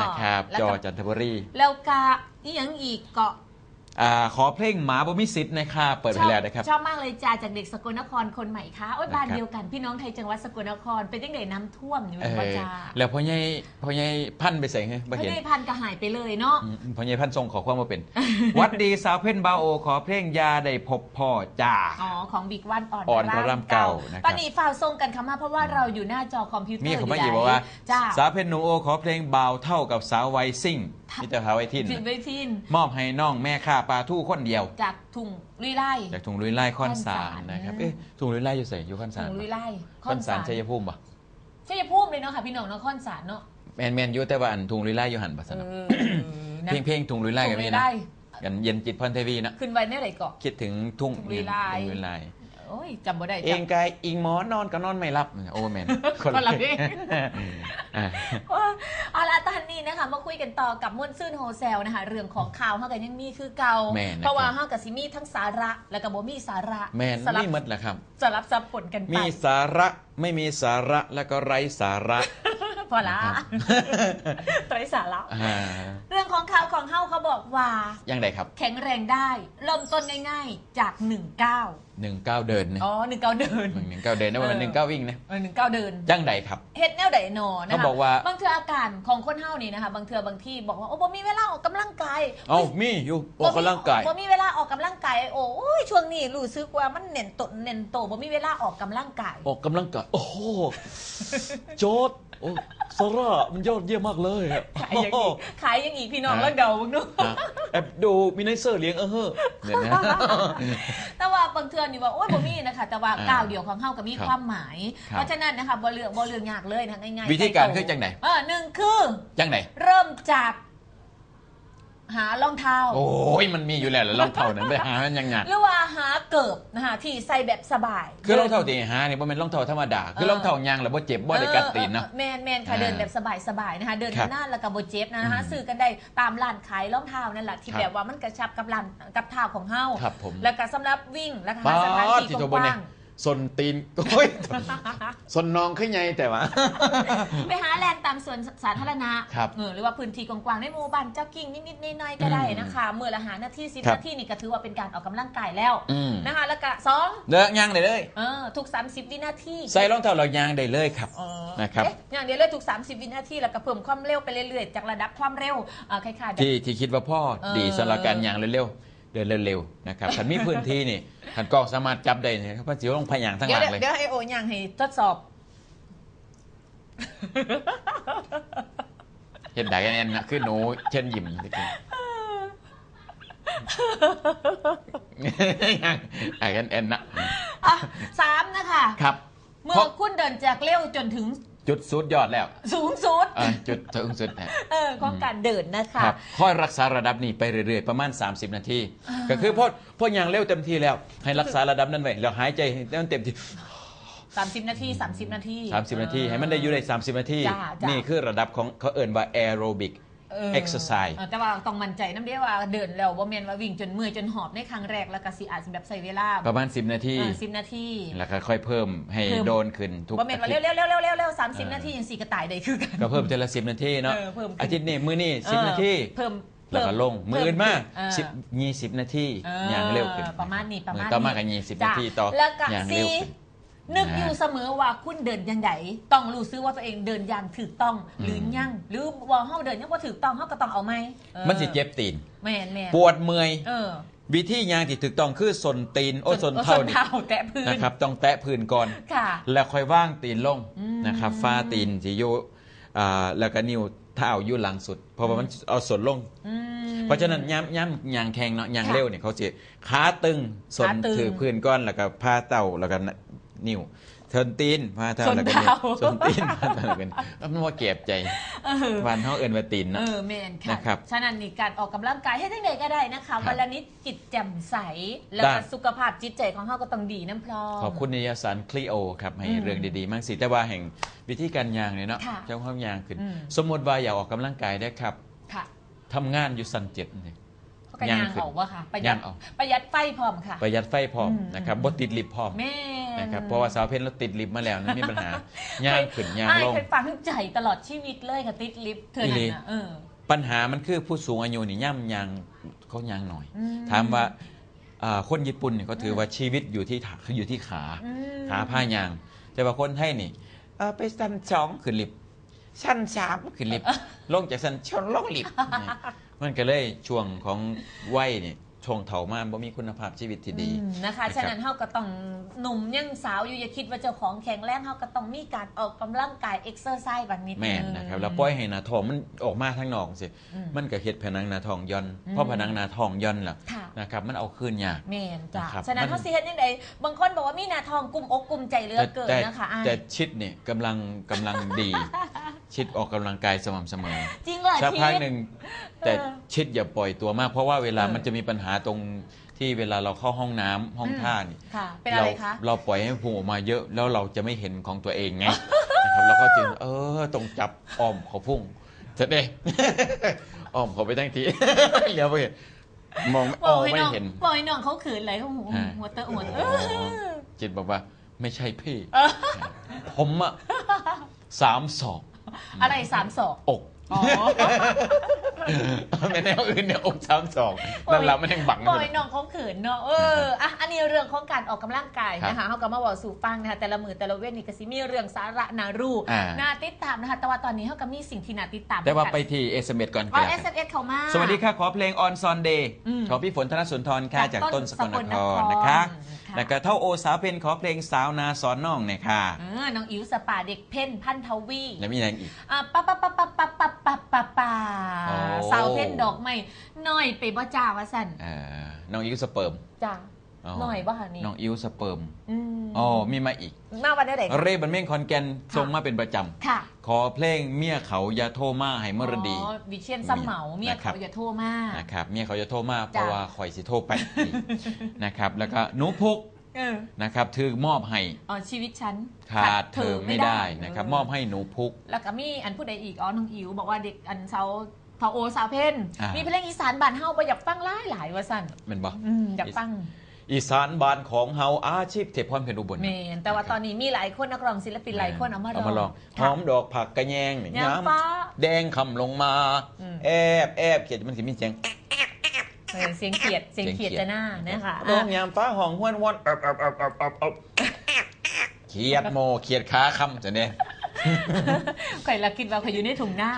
นะครับ แล้วก็ จอจันทบุรี แล้วกะอีหยังอีกเกาะ อ่า ขอเพลงหมาบ่มีสิทธิ์นะครับ เปิดไปแล้วนะครับ ชอบ ชอบมากเลยจ้า จากเด็กสกลนครคนใหม่ค่ะ โอ๊ย นะครับ บ้านเดียวกัน พี่น้องไทยจังหวัดสกลนคร เป็นจั่งใดน้ำท่วมอยู่ เออ บ่จ้า แล้วพ่อใหญ่ พ่อใหญ่พันธุ์ไปไสเหรอ บ่เห็น พ่อใหญ่พันธุ์ก็หายไปเลยเนาะ อืม พ่อใหญ่พันธุ์ส่งข้อความมาเป็น หวัดดีสาวเพ็ญบาโอ ขอเพลงยาได้พบพ่อจ้า อ๋อ ของบิ๊กวัน อ่อน อ่อนพระรามเก้า พระรามเก้านะครับ ตอนนี้ฟ้าวส่งกันเข้ามา เพราะว่าเราอยู่หน้าจอคอมพิวเตอร์ มีเข้ามาอีก อยู่ บอกว่า จ้า สาวเพ็ญหนูโอ ขอเพลงบ่าวเฒ่ากับสาววัยซิ่ง ค่ะ มีแต่สาววัยทิน ซิ่งวัยทิน มอบให้น้องแม่ค้าปลาทูคนเดียว จากทุ่งลุยไล่ จากทุ่งลุยไล่ คอนสาร คอนสาร นะครับ อืม เอ๊ะ ทุ่งลุยไล่อยู่ไส อยู่คอนสาร ทุ่งลุยไล่ ปะ คอนสาร คอนสาร ชัยภูมิปะ ชัยภูมิเลยเนาะค่ะพี่น้องเนาะ คอนสารเนาะ แม่นๆ อยู่ แต่ว่าอันทุ่งลุยไล่อยู่หั่นปะสนะ เออ นะ เพลง เพลงทุ่งลุยไล่ก็มีนะ ทุ่งลุยไล่ กันเย็นจิตพรเทวีนะ ขึ้นไว้แนวใดเกาะ คิดถึงทุ่ง ทุ่งลุยไล่ ทุ่งลุยไล่ โอ้ย จำบ่ได้ เองกายอิงหมอนอนก็นอนไม่หลับ โอ้แม่น คนละ คนละเพลง อ่ะ เอาละตอนนี้นะคะ มาคุยกันต่อกับม่วนซื่นโฮเซลนะคะ เรื่องของข่าวเฮาก็ยังมีคือเก่า แม่นนะครับ เพราะว่าเฮาก็สิมีทั้งสาระ แล้วก็บ่มีสาระ แม่น สลับ มีหมดแหละครับ สลับสับปนกันไป มีสาระ ไม่มีสาระ แล้วก็ไร้สาระ พอละ นะครับ ไร้สาระ อ่า เรื่องของข่าวของเฮาเขาบอกว่า อย่างใดครับ แข็งแรงได้ เริ่มต้นง่ายๆ จากหนึ่งเก้า หนึ่งเก้าเดินนะ อ๋อ หนึ่งเก้าเดิน หนึ่งเก้าเดินนะ ว่ามัน เออ หนึ่งเก้าวิ่งนะ เออ หนึ่งเก้าเดิน จั่งใดครับ เฮ็ดแนวใดหนอนะคะ เขาบอกว่า บางเทื่ออาการของคนเฮานี่นะคะ บางเทื่อบางทีบอกว่า โอ้ บ่มีเวลาออกกำลังกาย เอ้า มีอยู่ ออกกำลังกาย บ่มีเวลาออกกำลังกาย โอ้ย ช่วงนี้รู้สึกว่ามันแน่นโต แน่นโต บ่มีเวลาออกกำลังกาย ออกกำลังกาย โอ้โห จอร์จ โอ้ ซาร่า มันยอดเยี่ยมมากเลยอะ ขายอย่างอีก ขายอย่างอีกพี่น้อง ฮะ แล้วเดาเบิ่งดู ฮะ แอบดูมีไนเซอร์เลี้ยง เออเฮ้อ เนี่ยนะ แต่ว่าบางเทื่อนี่ว่า โอ้ย บ่มีนะคะ แต่ว่า อ่า ก้าวเดียวของเฮาก็มี ครับ ความหมาย ครับ เพราะฉะนั้นนะคะ บ่เรื่อง บ่เรื่องยากเลยนะ ง่ายๆ วิธีการ ใกล้ตัว คือจั่งใด เออ หนึ่งคือ จั่งใด เริ่มจาก หารองเท้า โอ้ย มันมีอยู่แล้วแหละ รองเท้านั้นไปหามันยังไง หรือว่าหาเกิบนะคะ ที่ใส่แบบสบาย คือรองเท้าที่หานี่บ่แม่นรองเท้าธรรมดา คือ เออ รองเท้ายางแล้วบ่เจ็บ บ่ได้กัดตีนเนาะ เออ เออ แม่นๆค่ะ อ่า เดินแบบสบายๆนะคะ เดิน ครับ นานๆแล้วก็บ่เจ็บนะคะ อืม ซื้อกันได้ตามร้านขายรองเท้านั่นแหละ ที่ ครับ แบบว่ามันกระชับกับร้าน กับเท้าของเฮา ครับผม แล้วก็สำหรับวิ่ง แล้วก็หาสถานที่ ป๊าด ที่โทษ กว้างๆ ส้นตีน โอ้ย ส้นน้องคือใหญ่แต่ว่า ไปหาแล่นตามสวนสาธารณะ ครับ เออ หรือว่าพื้นที่กว้างๆ ในหมู่บ้าน จ็อกกิ้งนิดๆหน่อยๆก็ได้นะคะ อืม มื้อละห้านาที สิบ ครับ นาทีนี่ก็ถือว่าเป็นการออกกำลังกายแล้ว อืม นะคะ แล้วก็สอง เดินย่างได้เลย เออ ทุกสามสิบวินาที ใส่รองเท้าแล้วย่างได้เลยครับ อ๋อ นะครับ เอ๊ะ ย่างได้เลยทุกสามสิบวินาที แล้วก็เพิ่มความเร็วไปเรื่อยๆ จากระดับความเร็ว เอ่อ คล้ายๆแบบ ที่ ที่คิดว่าพอ เออ ดีสำหรับการย่างเร็วๆ เดินเร็วๆ นะครับ คันมีพื้นที่นี่ คันกล้องสามารถจับได้นี่ครับ มันสิลงพยางค์ทั้งหลังเลย เดี๋ยว เดี๋ยวให้โอย่างให้ทดสอบ เฮ็ดได้แน่นนะ คือหนูเชิญยิ้มจริงๆ ไอ้แอนแอนนะ อ่ะ สามนะคะ ครับ เมื่อคุณเดินจากเร็วจนถึง จุดสุดยอดแล้ว สูงสุด เออ จุดสูงสุดเนี่ย เออ ของการเดินนะคะ ครับ ค่อยรักษาระดับนี้ไปเรื่อยๆ ประมาณสามสิบนาที อ่า ก็คือพอ พอย่างเร็วเต็มที่แล้ว ให้รักษาระดับนั้นไว้ แล้วหายใจให้มันเต็มที่ สามสิบนาที สามสิบนาที สามสิบนาที เออ ให้มันได้อยู่ได้สามสิบนาที จ้า จ้า นี่คือระดับของ เขาเอิ้นว่าแอโรบิก เออ เอ็กเซอร์ไซส์ เออ แต่ว่าต้องมั่นใจนำเด้ว่าเดินแล้วบ่แม่นว่าวิ่งจนเมื่อยจนหอบในครั้งแรก แล้วก็สิอาจสิแบบใช้เวลา ประมาณสิบนาที เออ สิบนาที แล้วก็ค่อยเพิ่มให้ เพิ่ม โดนขึ้นทุก บ่แม่นว่า อาทิตย์ เร็วๆๆๆๆ สามสิบ เออ นาทีจั่งซี้ก็ตายได้คือกัน ก็เพิ่มเทื่อละสิบนาทีเนาะ เออ เพิ่มขึ้น อาทิตย์นี้ มื้อนี้ เออ สิบนาที เพิ่ม แล้วก็ลง เพิ่ม มื้ออื่นมา เพิ่มขึ้น เออ สิบ ยี่สิบนาที เออ ย่างเร็วขึ้น ประมาณนี้ ประมาณนี้ มื้อต่อมาก็ยี่สิบนาทีต่อ จ้ะ แล้วก็ ย่างเร็วขึ้น สี่ นึกอยู่เสมอว่าคุณเดินจั่งใด ต้องรู้สึกว่าตัวเองเดินอย่างถูกต้องหรือยัง หรือว่าเฮาเดินยังบ่ถูกต้อง เฮาก็ต้องเอาใหม่ เออ มันสิเจ็บตีน แม่นๆ ปวดเมื่อย เออ วิธีย่างที่ถูกต้องคือส้นตีน โอ้ ส้น ส้นเท้านี่ ส้นเท้าแตะพื้น นะครับ ต้องแตะพื้นก่อน ค่ะ แล้วค่อยวางตีนลง อืม นะครับ ฝ่าตีนสิอยู่ อ่า แล้วก็นิ้วเท้าอยู่หลังสุด เพราะว่ามัน อืม เอาส้นลง อืม เพราะฉะนั้นยาม ยามย่างแข่งเนาะ ย่าง ค่ะ เร็วเนี่ย เขาสิขาตึง ส้น ขาตึง ถืกพื้นก่อน แล้วก็ฝ่าเท้า แล้วก็นิ้ว ส้นตีน ฝ่าเท้า ส้น แล้วก็นิ้ว เท้า ส้นตีน ฝ่าเท้า แล้วก็นิ้ว มันว่าแกบใจ เออ บ้านเฮาเอิ้นว่าตีนเนาะ เออ แม่นค่ะ นะครับ ฉะนั้นนี่การออกกำลังกายเฮ็ดจั่งใดก็ได้นะคะ ครับ วันละนิดจิตแจ่มใส แล้วก็ ได้ สุขภาพจิตใจของเฮาก็ต้องดีนำพร้อม ขอบคุณนิตยสารคลีโอครับ ให้ อืม เรื่องดีๆ มากสิ แต่ว่าแห่งวิธีการย่างเนี่ยเนาะ ค่ะ เจ้าความย่างขึ้น อืม สมมุติว่าอยากออกกำลังกายได้ครับ ค่ะ ทำงานอยู่ชั้นเจ็ดนี่ เขาก็ย่าง ย่างขึ้น เอาวะค่ะ ประหยัด ย่างเอา ประหยัดไฟพร้อมค่ะ ประหยัดไฟพร้อม อืม นะครับ อืม บ่ติดลิฟต์พร้อม แม่น นะครับ เพราะว่าสาวเพชรเราติดลิฟต์มาแล้วนะ มีปัญหา ย่างขึ้น ย่างลง อ้ายเคยฝังใจตลอดชีวิตเลยค่ะ ติดลิฟต์เทื่อนั้น อีหลี น่ะ เออ ปัญหามันคือผู้สูงอายุนี่ย่ำย่าง เขาย่างหน่อย อืม ถามว่า อ่า คนญี่ปุ่นเนี่ยเขาถือว่า อืม ชีวิตอยู่ที่ขา อยู่ที่ขา อืม ขาพาย่าง แต่ว่าคนไทยนี่ เอ่อ ไปชั้นสองขึ้นลิฟต์ ชั้นสามขึ้นลิฟต์ ลงจากชั้นสองลงลิฟต์ มันก็เลยช่วงของวัยนี่ ช่วงเฒ่ามาบ่มีคุณภาพชีวิตที่ดี อืม นะคะ นะครับ ฉะนั้นเฮาก็ต้องหนุ่มยังสาวอยู่ อย่าคิดว่าเจ้าของแข็งแรง เฮาก็ต้องมีการออกกำลังกาย เอ็กเซอร์ไซส์ บางนิด แม่น นึง นะครับ แล้วปล่อยให้หน้าท้องมันออกมาทางนอกสิ อืม มันก็เฮ็ดผนังหน้าท้องหย่อน อืม พอผนังหน้าท้องหย่อนแล้ว ค่ะ นะครับ มันเอาคืนยาก แม่นจ้ะ นะครับ ฉะนั้น มัน เฮาสิเฮ็ดจั่งใด บางคนบอกว่ามีหน้าท้องกุ้มอกกุ้มใจเหลือเกิน แต่ นะคะ อ้าย แต่ชิดนี่กำลัง กำลังดี ชิดออกกำลังกายสม่ำเสมอ จริงเหรอ สักพัก ชิด หนึ่ง แต่ เออ ชิดอย่าปล่อยตัวมาก เพราะว่าเวลา เออ มันจะมีปัญหาตรงที่เวลาเราเข้าห้องน้ำห้อง อืม ท่านี่ ค่ะ เป็นอะไรคะ เรา เราปล่อยให้พุงออกมาเยอะ แล้วเราจะไม่เห็นของตัวเองไง นะครับ เราก็จึง เออ ต้องจับอ้อมเขาพุง จะได้ อ้อมเขาไปทั้งที เดี๋ยวไปเห็น มอง บอกให้ โอ้ ไม่ น้อง เห็น บอกให้น้องเขาเขินเลย หัว อ่า หัวเตอะหัวเตอะ โอ้ เออ จิตบอกว่า ไม่ใช่พี่ เออ ผมอะ สามศอก อะไรสามศอก อก อ๋อ ไม่แนวอื่นเนี่ย อกสามศอก นั่นละ มันยังบัง บอกให้น้องเขาเขินเนาะ เออ นะครับ อ่ะ อันนี้เรื่องของการออกกำลังกาย ครับ นะคะ เฮาก็มาเว้าสู่ฟังนะคะ แต่ละมื้อแต่ละเว้นนี่ก็สิมีเรื่องสาระน่ารู้ อ่า น่าติดตามนะคะ แต่ว่าตอนนี้เฮาก็มีสิ่งที่น่าติดตาม แต่ว่า กัน ไปที่ เอสเอ็มเอส ก่อน อ๋อ ก็แล้วกัน เอสเอ็มเอส เข้ามา สวัสดีค่ะ ขอเพลงออนซอนเดย์ อืม ของพี่ฝน ธนสุนทรค่ะ จาก จากต้น ต้นสกลนคร สกลนคร นะคะ ค่ะ แล้วก็เท่าโอสาวเพน ขอเพลงสาวนาสอนน้องหน่อยค่ะ เออ น้องอิ๋วสปา เด็กเพ่น พันธวี แล้วมีอะไรอีก อ่ะ ปะปะปะปะปะปะปะปะปะ โอ้ สาวเพ่นดอกไม้ น้อยไปบ่จ้า ว่าซั่น เออ น้องอิ๋วสเปิร์ม จ้า อ๋อ น้อยบ่คะนี่ น้องอิ๋วสเปิร์ม อืม อ๋อ มีมาอีก มาวันนี้เด็ก เรบันเม่งขอนแก่น ค่ะ ส่งมาเป็นประจำ ค่ะ ขอเพลงเมียเขาอย่าโทรมาให้มรดี อ๋อ วิเชียรสำเหมา เมีย นะครับ เขาอย่าโทรมา นะครับ เมียเขาอย่าโทรมา จ้ะ เพราะว่าข่อยสิโทรไป นะครับ แล้วก็หนูพุก เออ นะครับ ถือมอบให้ อ๋อ ชีวิตฉัน ขาดเธอไม่ได้ ขาดเธอไม่ได้ นะครับ เออ มอบให้หนูพุก แล้วก็มีอันผู้ใดอีก อ๋อ น้องอิ๋ว บอกว่าเด็กอันเซา เท่าโอสาวเพ่น อ่า มีเพลงอีสานบ้านเฮาบ่อยากฟังหลายหลาย ว่าซั่น แม่นบ่ อืม อยากฟัง อีสานบ้านของเฮา อาชีพเทพพรเพ็ญอุบล แม่น แต่ว่า นะครับ ตอนนี้มีหลายคน นักร้องศิลปินหลายคนเอามาร้อง เอามาร้อง ค่ะ หอมดอกผักกะแยงนี่ ยามฟ้า ยามแดงค่ำลงมา อืม แอบแอบเขียด มันสิมีเสียง เออ เสียงเขียด เสียงเขียด เสียงเขียด จะหน้านะคะ ร้องยามฟ้าห้องฮวนฮวน แอบแอบแอบแอบแอบแอบ เขียดโม เขียดขาค่ำจะเนี่ย ข่อยละคิดว่าข่อยอยู่ในทุ่งนา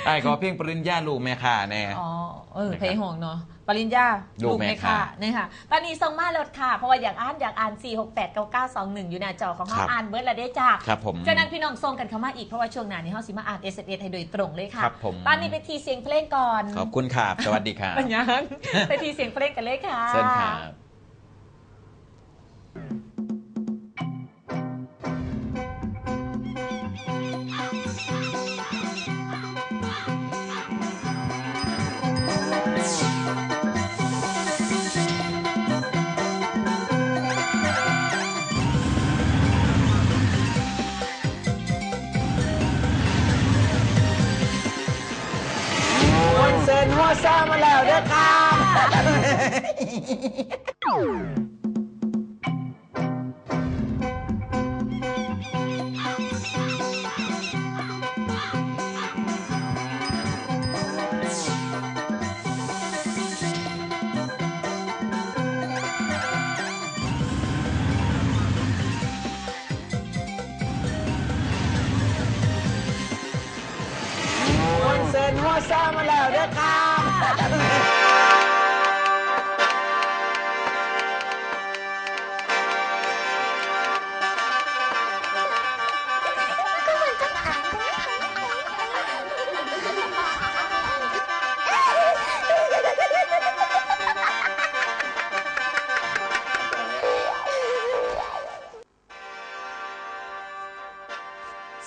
อ้ายขอเพลงปริญญาลูกแม่ค้าแน่ อ๋อ เออ นะครับ เพลงห้องเนาะ ปริญญา ลูกแม่ค้า ลูกแม่ค้า นะคะ ตอนนี้ส่งมาแล้วค่ะ เพราะว่าอยากอ่าน อยากอ่าน สี่หกแปดเก้าเก้าสองหนึ่ง อยู่หน้าจอของเฮา ครับ อ่านเบิดแล้วเด้จ้า ครับผม ฉะนั้นพี่น้องส่งกันเข้ามาอีก เพราะว่าช่วงหน้านี้เฮาสิมาอ่าน เอสเอ็มเอส ให้โดยตรงเลยค่ะ ครับผม ตอนนี้ไปที่เสียงเพลงก่อน ขอบคุณครับ สวัสดีครับ เป็นหยัง ไปที่เสียงเพลงกันเลยค่ะ เชิญครับ ม่วนซื่นหัวซามาแล้วเด้อครับ เป็นหัวซ่ามาแล้วเด้อครับ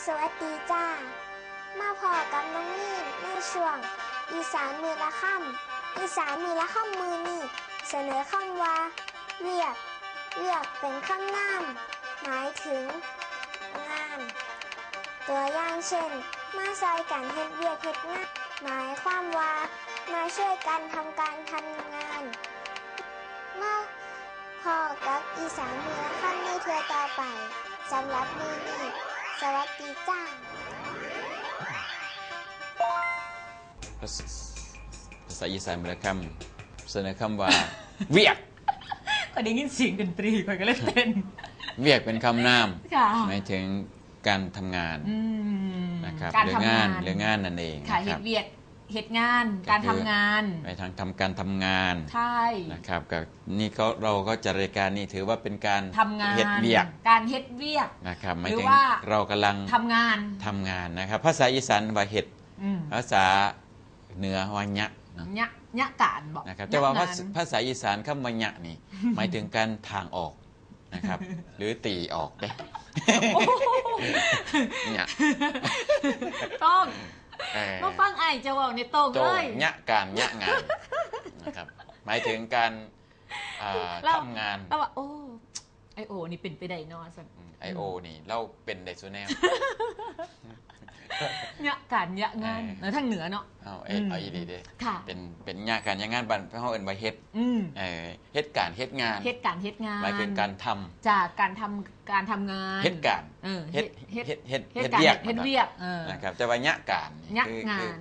สวัสดีจ้า มาพ้อกับน้องมีนในช่วงอีสานมื้อละคำ อีสานมื้อละคำมื้อนี้ เสนอคำว่า เวียก เวียกเป็นคำนาม หมายถึง งาน ตัวอย่างเช่น มาซอยกันเฮ็ดเวียกเฮ็ดงาน หมายความว่า มาช่วยกันทำการทำงาน มาพ้อกับอีสานมื้อละคำในเทื่อต่อไป สำหรับมื้อนี้ สวัสดีจ้า ภาษาภาษาอีสานมื้อละคำ เสนอคำว่า เวียก ก็ได้ยินเสียงดนตรีข่อยก็เลยเต้น เวียกเป็นคำนาม ค่ะ หมายถึงการทำงาน อืม นะครับ การ เรื่อง ทำ งาน งาน เรื่องงานนั่นเอง ค่ะ นะค เฮ็ รับ ดเวียกเฮ็ดงานการทำงาน ไปทางทำการทำงาน ใช่ นะครับกับนี่เขาเราก็จะรายการนี้ถือว่าเป็นการ ทำงาน เฮ็ดเวียก การเฮ็ดเวียก นะครับหมาย หรือ ถึง ว่า เรากำลัง ทำงาน ทำงานนะครับ ภาษาอีสานว่าเฮ็ด อืม ภาษาเหนือว่ายะเนาะ ยะยะการบอก นะครับแต่ว่าภาษ ยะงน ภาษาอีสานคำว่ายะนี่ หมายถึงการทางออกนะครับ หรือตีออกเด้ เนี่ย ต้อง เอ่อ มาฟังไอ้ายเจะบอกในตรง โจ เลย ยะการยะงานนะครับหมายถึงการอ่า แล้ว ทำงาน แล้วว่าโอ้ไอโอ นี่เป็นไปได้เนอสัน ไอโอนี่เราเป็นได้สุแนว ยะการยะงาน เออ เออทางเหนือเนาะ เอา อืม เอาอีดีเด้ ค่ะ เป็นเป็นยะการยะงานบ้านเฮาเอิ้นว่าเฮ็ด อืม เออเฮ็ดการเฮ็ดงาน เฮ็ดการเฮ็ดงาน หมายถึงการทำ จากการทำการทำงาน เฮ็ดการ เออ เฮ็ด เฮ็ด เฮ็ดเฮ็ด เฮ็ด เฮ็ด การ เวียก เฮ็ดเวียกเออ นะครับแต่ว่ายะการนี่ ยะ คือง า คือน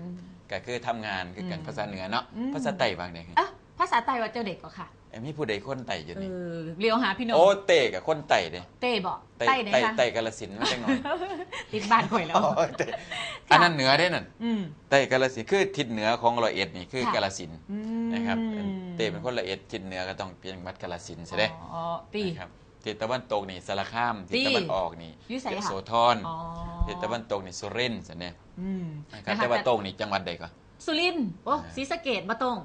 ก็คือทำงานคือกัน อืม ภาษาเหนือเนาะ อืม ภาษาไต้ว่าไง เอ้าภาษาไต้ว่าเจ้าเด็กก็ค่ะ เอ้ยมีผู้ใดคนไต้อยู่ เอ นี่ อเรียวหาพี่น้อง โอ้เต้กับคนไต้เด้ เต้บอก ไต้ ไต้ไหน ไต้ คะ ไต้กาฬสินธุ์มาจังหน่อย ติดบ้านข่อยแล้ว โอ้เต้อันนั้นเหนือเด้นั่น อืม ไต้กาฬสินธุ์คือทิศเหนือของร้อยเอ็ดนี่คือ ค่ะ กาฬสินธุ์ อืม นะครับเต้เป็นคนร้อยเอ็ดทิศเหนือก็ต้องเป็นจังหวัดกาฬสินธุ์ซะเด้ อ๋อตี นะครับทิศตะวันตกนี่สารคาม ตี้ ทิศตะวันออกนี่ อยู่ไสคะ ยโสธร อ๋อ ทิศตะวันตกนี่สุรินทร์ซะเนี่ย อืม นะครับ นะคะ แต่ว่าตรงนี่จังหวัดใดก่อน สุรินทร์โอ้ อ่า ศรีสะเกษบ่ตรง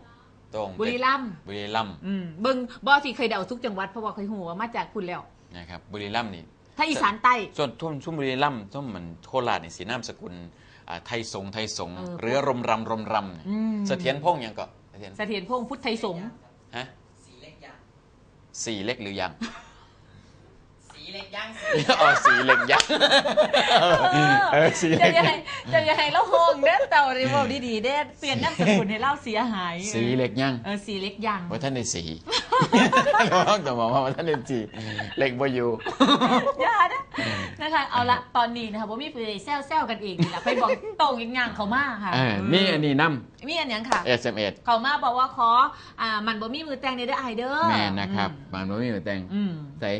ตรง บุรีรัมย์ บุรีรัมย์ อืมเบิ่งบ่สิเคยเดาทุกจังหวัดเพราะว่าเคยฮู้ว่ามาจากคุณแล้ว นะครับบุรีรัมย์นี่ ถ้าอีสานใต้ ส่วนทุ่มทุ่มบุรีรัมย์ทุ่มมันโคราชนี่สีนามสกุลอ่าไทยสงไทยสง เออ หรือรมรำรมรำเนี่ย อืม เสถียรพงษ์ยังก็เสถียร เสถียรพงษ์พุทธไทยสงฆ์ ฮะ สีเล็กยัง สีเล็กหรือยัง สีเล็กยัง อ๋อสีเล็กยังเออสี จะ เล็ก ยังไงจะยังไงเล่าห้องเด้อเต่าเลยบอกดีๆเด้อเปลี่ยนนามสกุลให้เล่าเสียหาย สีเล็กยัง เออสีเล็กยัง ว่าท่านในสีต้องบอกว่าท่านในสีเล็กบ่อยู่ อย่านะนะคะเอาละตอนนี้นะคะผมมีไปแซวๆกันเองนี่แหละไปบอกตรงอีกอย่างเขามาค่ะ เออมีอันนี้นำ มีอันหยังค่ะ เอสเอ็มเอส เขามาบอกว่าขออ่ามันบ่มีมือแต่งในเด้อไอเด้อ แม่นนะครับ อืม มันบ่มีมือแต่ง อืม ใส่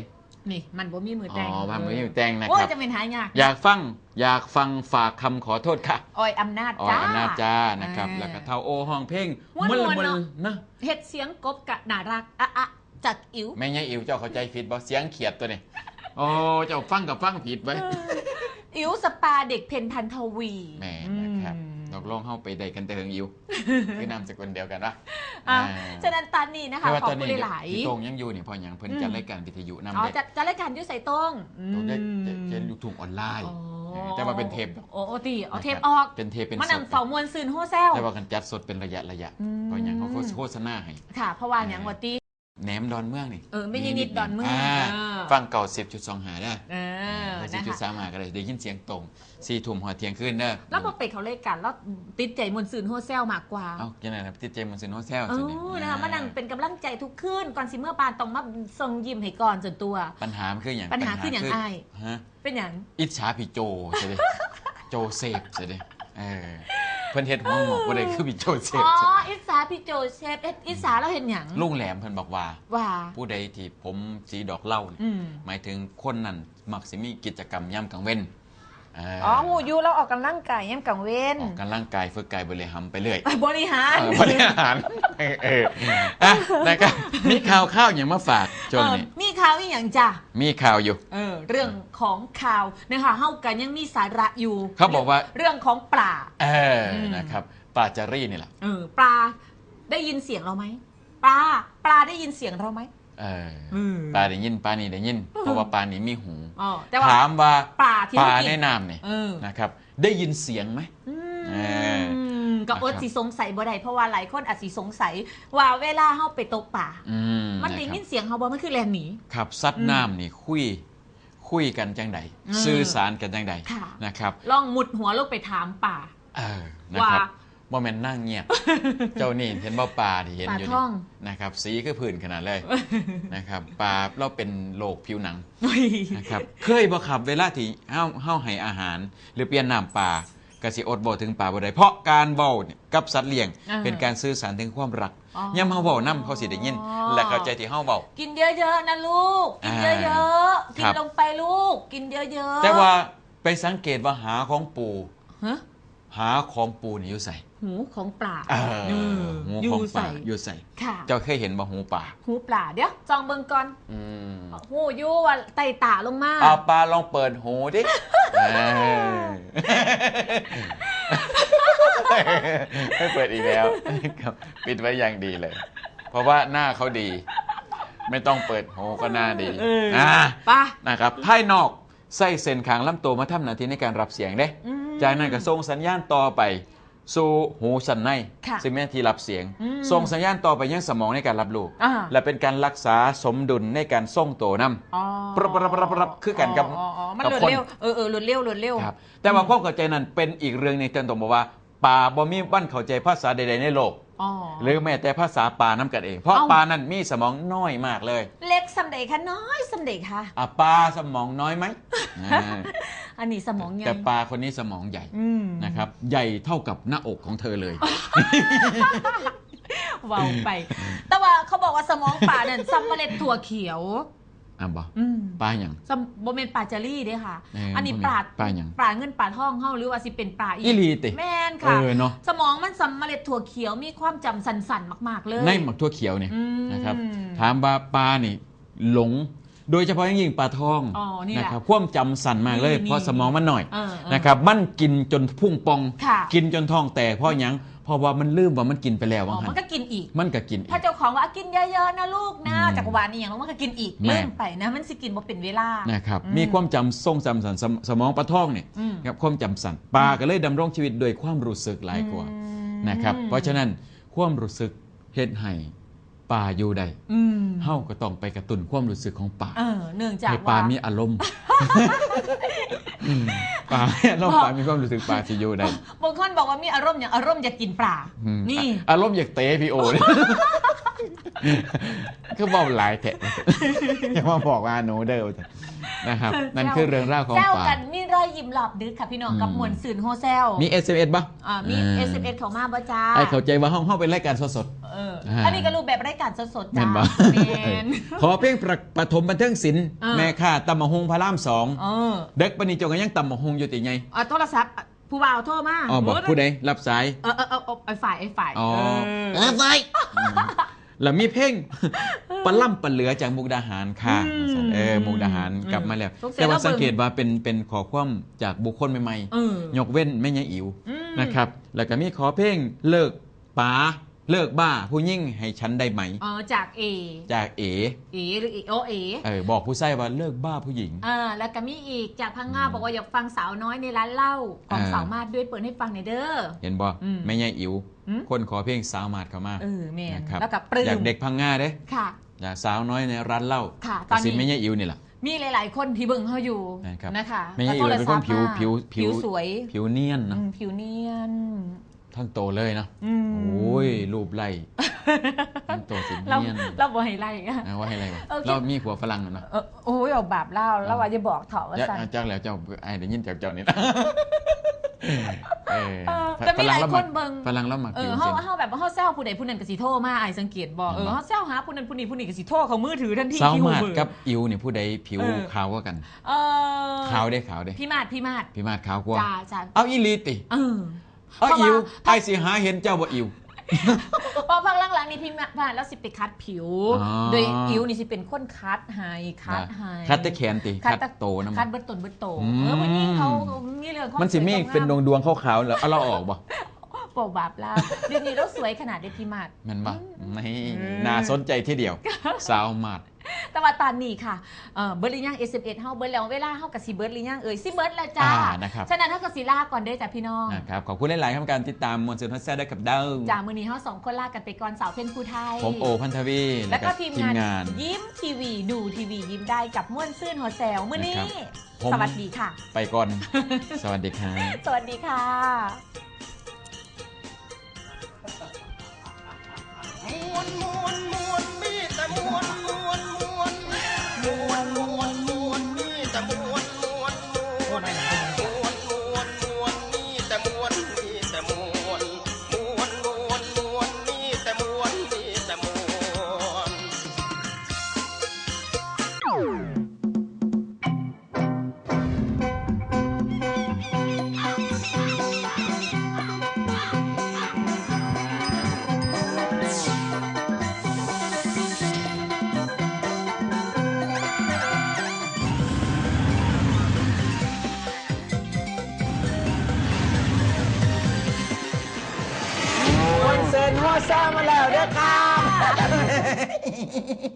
นี่มันบ่มีมือ อ๋ แต่ง อมันบ่มีมือแต่งนะ โอ้ ค ย รับ จะเป็นหายาก อยากฟังอยากฟังฝากคำขอโทษค่ะ ออยอำนาจ ออย จ้า อำนาจจ้านะครับ อ่า แล้วก็เท่าโอห้องเพลง ม่วนๆ ๆ เนาะ นะ เฮ็ดเสียงกบกะน่ารักอะอะจากอิ๋ว แม่ยายอิ๋วเจ้าเข้าใจผิดบ่เสียงเขียดตัวนี้โอ้เจ้าฟังกับฟังผิดไว้ อิ๋วสปาเด็กเพ็ญพันธวี แม่นะครับ อืม ตกลงเฮาไปได้กันแต่เฮิงอิ๋ว คือนามสกุลเดียวกันวะ อ่ะ อ่า ฉะนั้นตอนนี้นะคะ แต่ว่า ขอบ ตอน คุณ นี้ หลาย พี่โต้งยังอยู่นี่เพราะหยังเพิ่น อืม จัดรายการวิทยุนำ อ๋อ เด้ จัดจัดรายการอยู่ไสโต้งอืม เราได้เจนลูกทุ่งออนไลน์ อ๋อ เออแต่ว่าเป็นเทปดอก โอ้โอ้ตีเอาเทป นะครับ ออก เป็นเทปเป็น มานั่ง สด เฝ้ามวลซื่นโฮแซว แต่ว่ากันจัดสดเป็นระยะระยะ อืม เพราะหยังเขาโฆษณาให้ ค่ะ เพราะว่าหยังว่าตี แหนมดอนเมืองนี่ เออไม่ใช่นิดดอนเมือง า เออ ฟังเก้าสิบจุดสองห้าเด้อ เออ เก้าสิบ นะ จุด คะ สามห้าก็ได้ได้ยินเสียงตรงสี่ทุ่มหอดเที่ยงคืนเด้อ แล้วพอไปเขารายการแล้วติดใจมวลซื่นโฮแซวมากกว่า เอ้าจังได๋นะติดใจมวลซื่นโฮแซว เอ ซั่นนี่ อนะคะมานั่งเป็นกำลังใจทุกคืนก่อนสิเมื่อบ้านต้องมาส่งยิ้มให้ก่อนส่วนตัว ปัญหามันคือหยัง ปัญหาคือหยังอ้าย ฮะ เป็นหยัง อิจฉาพี่โจซะเด้ โจเซฟซะเด้เออเพิ่นเฮ็ดหัวงอกบ่ได้คือพี่โจเซฟ อ๋อ ซะ อิจฉาพี่โจเซฟเอ็ดอิจฉาเราเห็นหยัง ลุงแหลมเพิ่นบอกว่า ว่า ผู้ใดที่ผมสีดอกเหล้านี่ อืม หมายถึงคนนั้นมักสิมีกิจกรรมยามกลางเว้น อ่า อ๋อ ฮู้อยู่ ลาวออกกำลังกายยามกลางเว็น ออกกำลังกาย ฝึกกายบริหารไปเรื่อย อ่ะ บริหาร เออ บริหาร เออ อ่ะ นะครับ มีข่าว ข่าวหยังมาฝากช่วงนี้ เออ มีข่าวอีหยังจ้ะ มีข่าวอยู่ เออ เรื่องของข่าวนะคะ เฮากันยังมีสาระอยู่ เขาบอกว่า เรื่องของปลา เออ อืม นะครับ ปลาจารีนี่แหละ เออ ปลาได้ยินเสียงเราไหม ปลา ปลาได้ยินเสียงเราไหม เออ อืม ปลาได้ยิน ปลานี่ได้ยิน อืม เพราะว่าปลานี่มีหู อ๋อ แต่ว่า ถามว่า ปลาที่ ปลา เฮากิน ในน้ำนี่ เออ นะครับ ได้ยินเสียงไหม อืม เออ ก็อด นะครับ สิสงสัยบ่ได้ เพราะว่าหลายคนอาจสิสงสัยว่าเวลาเฮาไปตกปลา อืม มันได้ นะครับ ยินเสียงเฮาบ่ มันคือแล่นหนี ครับ สัตว์ อืม น้ำนี่คุย คุยกันจังใด อืม สื่อสารกันจังใด ค่ะ นะครับ ลองมุดหัวลงไปถามปลา เออ นะครับ ว่า บ่แม่นนางเงียบ เจ้านี่เห็นบ่ ปลาที่เห็นอยู่ ปลาทอง นี่นะครับ สีคือพื้นขนาดเลย นะครับ ปลาลาวเป็นโรคผิวหนัง เฮ้ย นะครับ เคยบ่ครับ เวลาที่เฮา เฮาให้อาหาร หรือเปลี่ยนน้ำปลา ก็สิอดเว้าถึงปลาบ่ได้ เพราะการเว้าเนี่ยกับสัตว์เลี้ยง อ่า เป็นการสื่อสารถึงความรัก อ๋อ ยามเฮาเว้านำเขาสิได้ยิน และเข้าใจที่เฮาเว้า กินเยอะๆ นะลูก กิน อ่า เยอะๆ ครับ กินลงไปลูก กินเยอะๆ แต่ว่าไปสังเกตว่าหาของปู ฮะ หาของปูนี่อยู่ไส หูของปลา เออ เออ หูของปลา อยู่ไส อยู่ไส ค่ะ เจ้าเคยเห็นบ่ หูปลา หูปลา เดี๋ยว ส่องเบิ่งก่อน อืม ฮู้อยู่ว่าไต่ตาลงมา เอาปลาลองเปิดหูดิ เออ ไม่เปิดอีกแล้วครับ ปิดไว้อย่างดีเลย เพราะว่าหน้าเขาดี ไม่ต้องเปิดหูก็หน้าดี เออ อ่า ไป นะครับ ภายนอกใส่เส้นข้างลำตัวมาทำหน้าที่ในการรับเสียงเด้ อืม จากนั้นก็ส่งสัญญาณต่อไปสู่หูสันใน ค่ะ ซึ่งเป็นที่รับเสียง อืม ส่งสัญญาณต่อไปยังสมองในการรับรู้ อ่า และเป็นการรักษาสมดุลในการทรงตัวนำ อ๋อ ปรับปรับปรับปรับ คือกันกับ อ๋อ อ๋อ อ๋อ มัน กับ รวด คน เร็ว เออ เออ รวดเร็ว รวดเร็ว ครับ แต่ว่า อืม ความเข้าใจนั้นเป็นอีกเรื่องหนึ่ง แต่ต้องบอกว่าปลาบ่มีวันเข้าใจภาษาใดๆในโลก อ๋อ หรือแม้แต่ภาษาปลาน้ำกันเอง เพราะ เอ้า ปลานั้นมีสมองน้อยมากเลย เล็กส่ำใดคะ น้อยส่ำใดคะ อ่ะ ปลาสมองน้อยไหม อ่า อันนี้สมองใหญ่ แต่ปลาคนนี้สมองใหญ่ อืม นะครับ ใหญ่เท่ากับหน้าอกของเธอเลย เว้าไป แต่ว่าเขาบอกว่าสมองปลานั่นส่ำเมล็ดถั่วเขียว อ่ะบ่ อืม ปลาหยัง สม- บ่แม่นปลาจารีเด้ค่ะ เออ อันนี้ บ่แม่น ปลา ปลาหยัง ปลาเงินปลาทองเฮา หรือว่าสิเป็นปลาอีก อีหลีติ แม่นค่ะ เออเนาะ สมองมันส่ำเมล็ดถั่วเขียว มีความจำสั้นๆมากๆเลย ในหมากถั่วเขียวเนี่ย อืม นะครับ ถามว่าปลานี่หลง โดยเฉพาะอย่างยิ่งปลาทอง อ๋อ นี่แหละ นะครับ ความจำสั้นมากเลย นี่ เพราะสมองมันน้อย เออ เออ นะครับ มันกินจนพุงป่อง ค่ะ กินจนท้องแตก เพราะหยัง เพราะว่ามันลืมว่ามันกินไปแล้ว อ๋อ ว่าหั่น มันก็กินอีก มันก็กินอีก ถ้าเจ้าของว่ากินเยอะๆนะลูกนะ อืม จักหวานอีหยัง มันก็กินอีก แม่น ลืมไปนะ มันสิกินบ่เป็นเวลา นะครับ อืม มีความจำทรงจำสั้น สม- สมองปลาทองเนี่ย อืม ครับ ความจำสั้น ปลาก็เลยดำรงชีวิตโดยความรู้สึกหลายกว่า อืม นะครับ เพราะฉะนั้นความรู้สึกเฮ็ดให้ปลาอยู่ได้ อืม เฮาก็ต้องไปกระตุ้นความรู้สึกของปลา เออ เนื่องจาก ให้ปลา ว่า มีอารมณ์ อืม ปลามีอารมณ์ บอก ปลามีความรู้สึก ปลาสิอยู่ได้ บางคนบอกว่ามีอารมณ์อย่าง อารมณ์อยากกินปลา อืม นี่ อ่ะ อารมณ์อยากเตะพี่โอเนี่ย คือเว้าหลายแท้ อย่ามาบอกว่าหนูเด้อ นะครับ นั่นคือเรื่องราวของปลา แซวกันมีรอยยิ้มรอบดึกค่ะพี่น้อง อืม กับม่วนซื่นโฮแซว มี เอสเอ็มเอส บ่ อ่า มี อ่า เอสเอ็มเอส เข้ามาบ่จ้า ให้เข้าใจว่าเฮา เฮาเป็นรายการสดๆ เออ อ่า อันนี้ก็รูปแบบรายการสดๆจ้า แม่นบ่ แม่น ขอเพียงประ- ปฐมบันเทิงศิลป์ เออ แม่ค้าตำบักหุ่งพระรามสอง เออ เด็กปานนี้เจ้าก็ยังตำบักหุ่งอยู่ติใหญ่ อ่ะ โทรศัพท์ ผู้บ่าวโทรมา อ๋อ บอก โอ้ย ผู้ใดรับสาย เออ เออ เออ เออ ไอ้ฝ่าย ไอ้ฝ่าย อ๋อ เออ เออ ฝ่าย อืม แล้วมีเพลง ปลาล่ำปลาเหลือจากมุกดาหารค่ะ อืม เออ มุกดาหาร อืม กลับมาแล้ว สงสัย แต่ว่า เราเบิ่ง สังเกตว่าเป็น เป็นข้อความจากบุคคลใหม่ๆ เออ ยกเว้นแม่ยายอิ๋ว อืม นะครับ แล้วก็มีขอเพลงเลิกป๋า เลิกบ้าผู้หญิงให้ฉันได้ไหม อ๋อ จากเอ จากเอ เอหรือเอ อ๋อ เอ เออ บอกผู้ชายว่าเลิกบ้าผู้หญิง อ่า แล้วก็มีอีกจากพังงา อืม บอกว่าอยากฟังสาวน้อยในร้านเหล้าของ อ่า สาวมาดด้วย เปิดให้ฟังหน่อยเด้อ เห็นบ่ อืม แม่ยายอิ๋ว อืม คนขอเพลงสาวมาดเข้ามา เออ แม่น นะครับ แล้วก็ปลื้ม อยากเด็กพังงาเด้ ค่ะ อยากสาวน้อยในร้านเหล้า ค่ะ ก็สิ ตอนนี้ แม่ยายอิ๋วนี่แหละ มีหลายๆคนที่เบิ่งเฮาอยู่ นะครับ นะคะ แม่ยายอิ๋วเป็นคนผิว แล้วโทรศัพท์มา ผิว ผิว ผิวสวย ผิวเนียนเนาะ อืม ผิวเนียน ทั้งโตเลยเนาะ อืม โอ้ย รูปไล่ ทั้งโตสิ เรา เนียน เราบ่ให้ไล่อะ อ่ะ ว่าให้ไล่วะ โอเค เรามีผัวฝรั่งแล้วเนาะ เออ โอ้ย เอาบาปเล่า แล้วว่าอย่าบอกเถาะว่า อย่า ซั่น อ่ะ จักแล้วเจ้า ไอ้ได้ยินจากเจ้านี่นะ เออ เออแต่มีหลายคนเบิ่ง ฝรั่งลาวมัก เอ ผิ อ ว เฮา จริง เฮาแบบเฮาแซวผู้ใดผู้นั้นก็สิโทรมา อ้ายสังเกตบ่ เห็นบ่ เออ เฮาแซวหาผู้นั้นผู้นี้ ผู้นี้ก็สิโทรเข้ามือถือทันที สาว ที่ฮู้ มาด เบอร์ กับอิ๋วนี่ผู้ใดผิว เออ ขาวกว่ากัน เออ ขาวเด้ ขาวเด้ พี่มาดพี่มาด พี่มาดขาวกว่า จ้าจ้า เอาอีหลีติ เออ เอา เพราะว่า อิ๋ว อ้ายสิหาเห็นเจ้าบ่อิ๋ว เพราะพักหลังๆนี่พี่มาดแล้วสิไปคัดผิว อ๋อ โดยอิ๋วนี่สิเป็นคนคัดให้คัดให้ คัดแต่แขนติ คัด คัดโตนำ คัดเบิดตนเบิดโต อืม เออผู้หญิงเขามีเรื่องความ มันสิมี สวยความงาม เป็นดวงๆขาวๆแล้วเอาเราออกบ่ เปล่าบาปแล้วเดี๋ยวนี้เราสวยขนาดเดียวพี่มาด แม่นบ่ อืม นี่ อืม น่าสนใจทีเดียว สาวมาด แต่ว่าตอนนี้ค่ะเออเบิดหรือยัง เอสเอ็มเอส เฮาเบิดแล้ว เวลาเฮากะสิเบิดหรือยังเอ่ย สิเบิดแล้วจ้า อ่านะครับ ฉะนั้นเฮากะสิลาก่อนเด้อจ้าพี่น้อง นะครับ ขอบคุณหลายๆครับการติดตามมวลซืนฮอดแซ่บได้กับเด้า จ้ามื้อนี้เฮาสองคนลากันไปก่อน สาวเพ็ญภูไทย ผมโอพันธวี แล้วก็ และ ทีม ทีม งาน งาน ยิ้มทีวีดูทีวียิ้มได้กับม่วนซื่นฮอดแซวมื้อนี้ นะครับ ผม สวัสดีค่ะ ไปก่อน สวัสดีครับ สวัสดีค่ะ มวนมวนมวนมีแต่มวนมวนมวนมวนมวนมวนมีแต่มวนมวนมวนมวนมวนมวนมีแต่มวนมีแต่มวนมวนมวนมวนมวนมีแต่มวนมีแต่มวน มวลซืนฮอดแซ่บมาแล้วเด้อครับ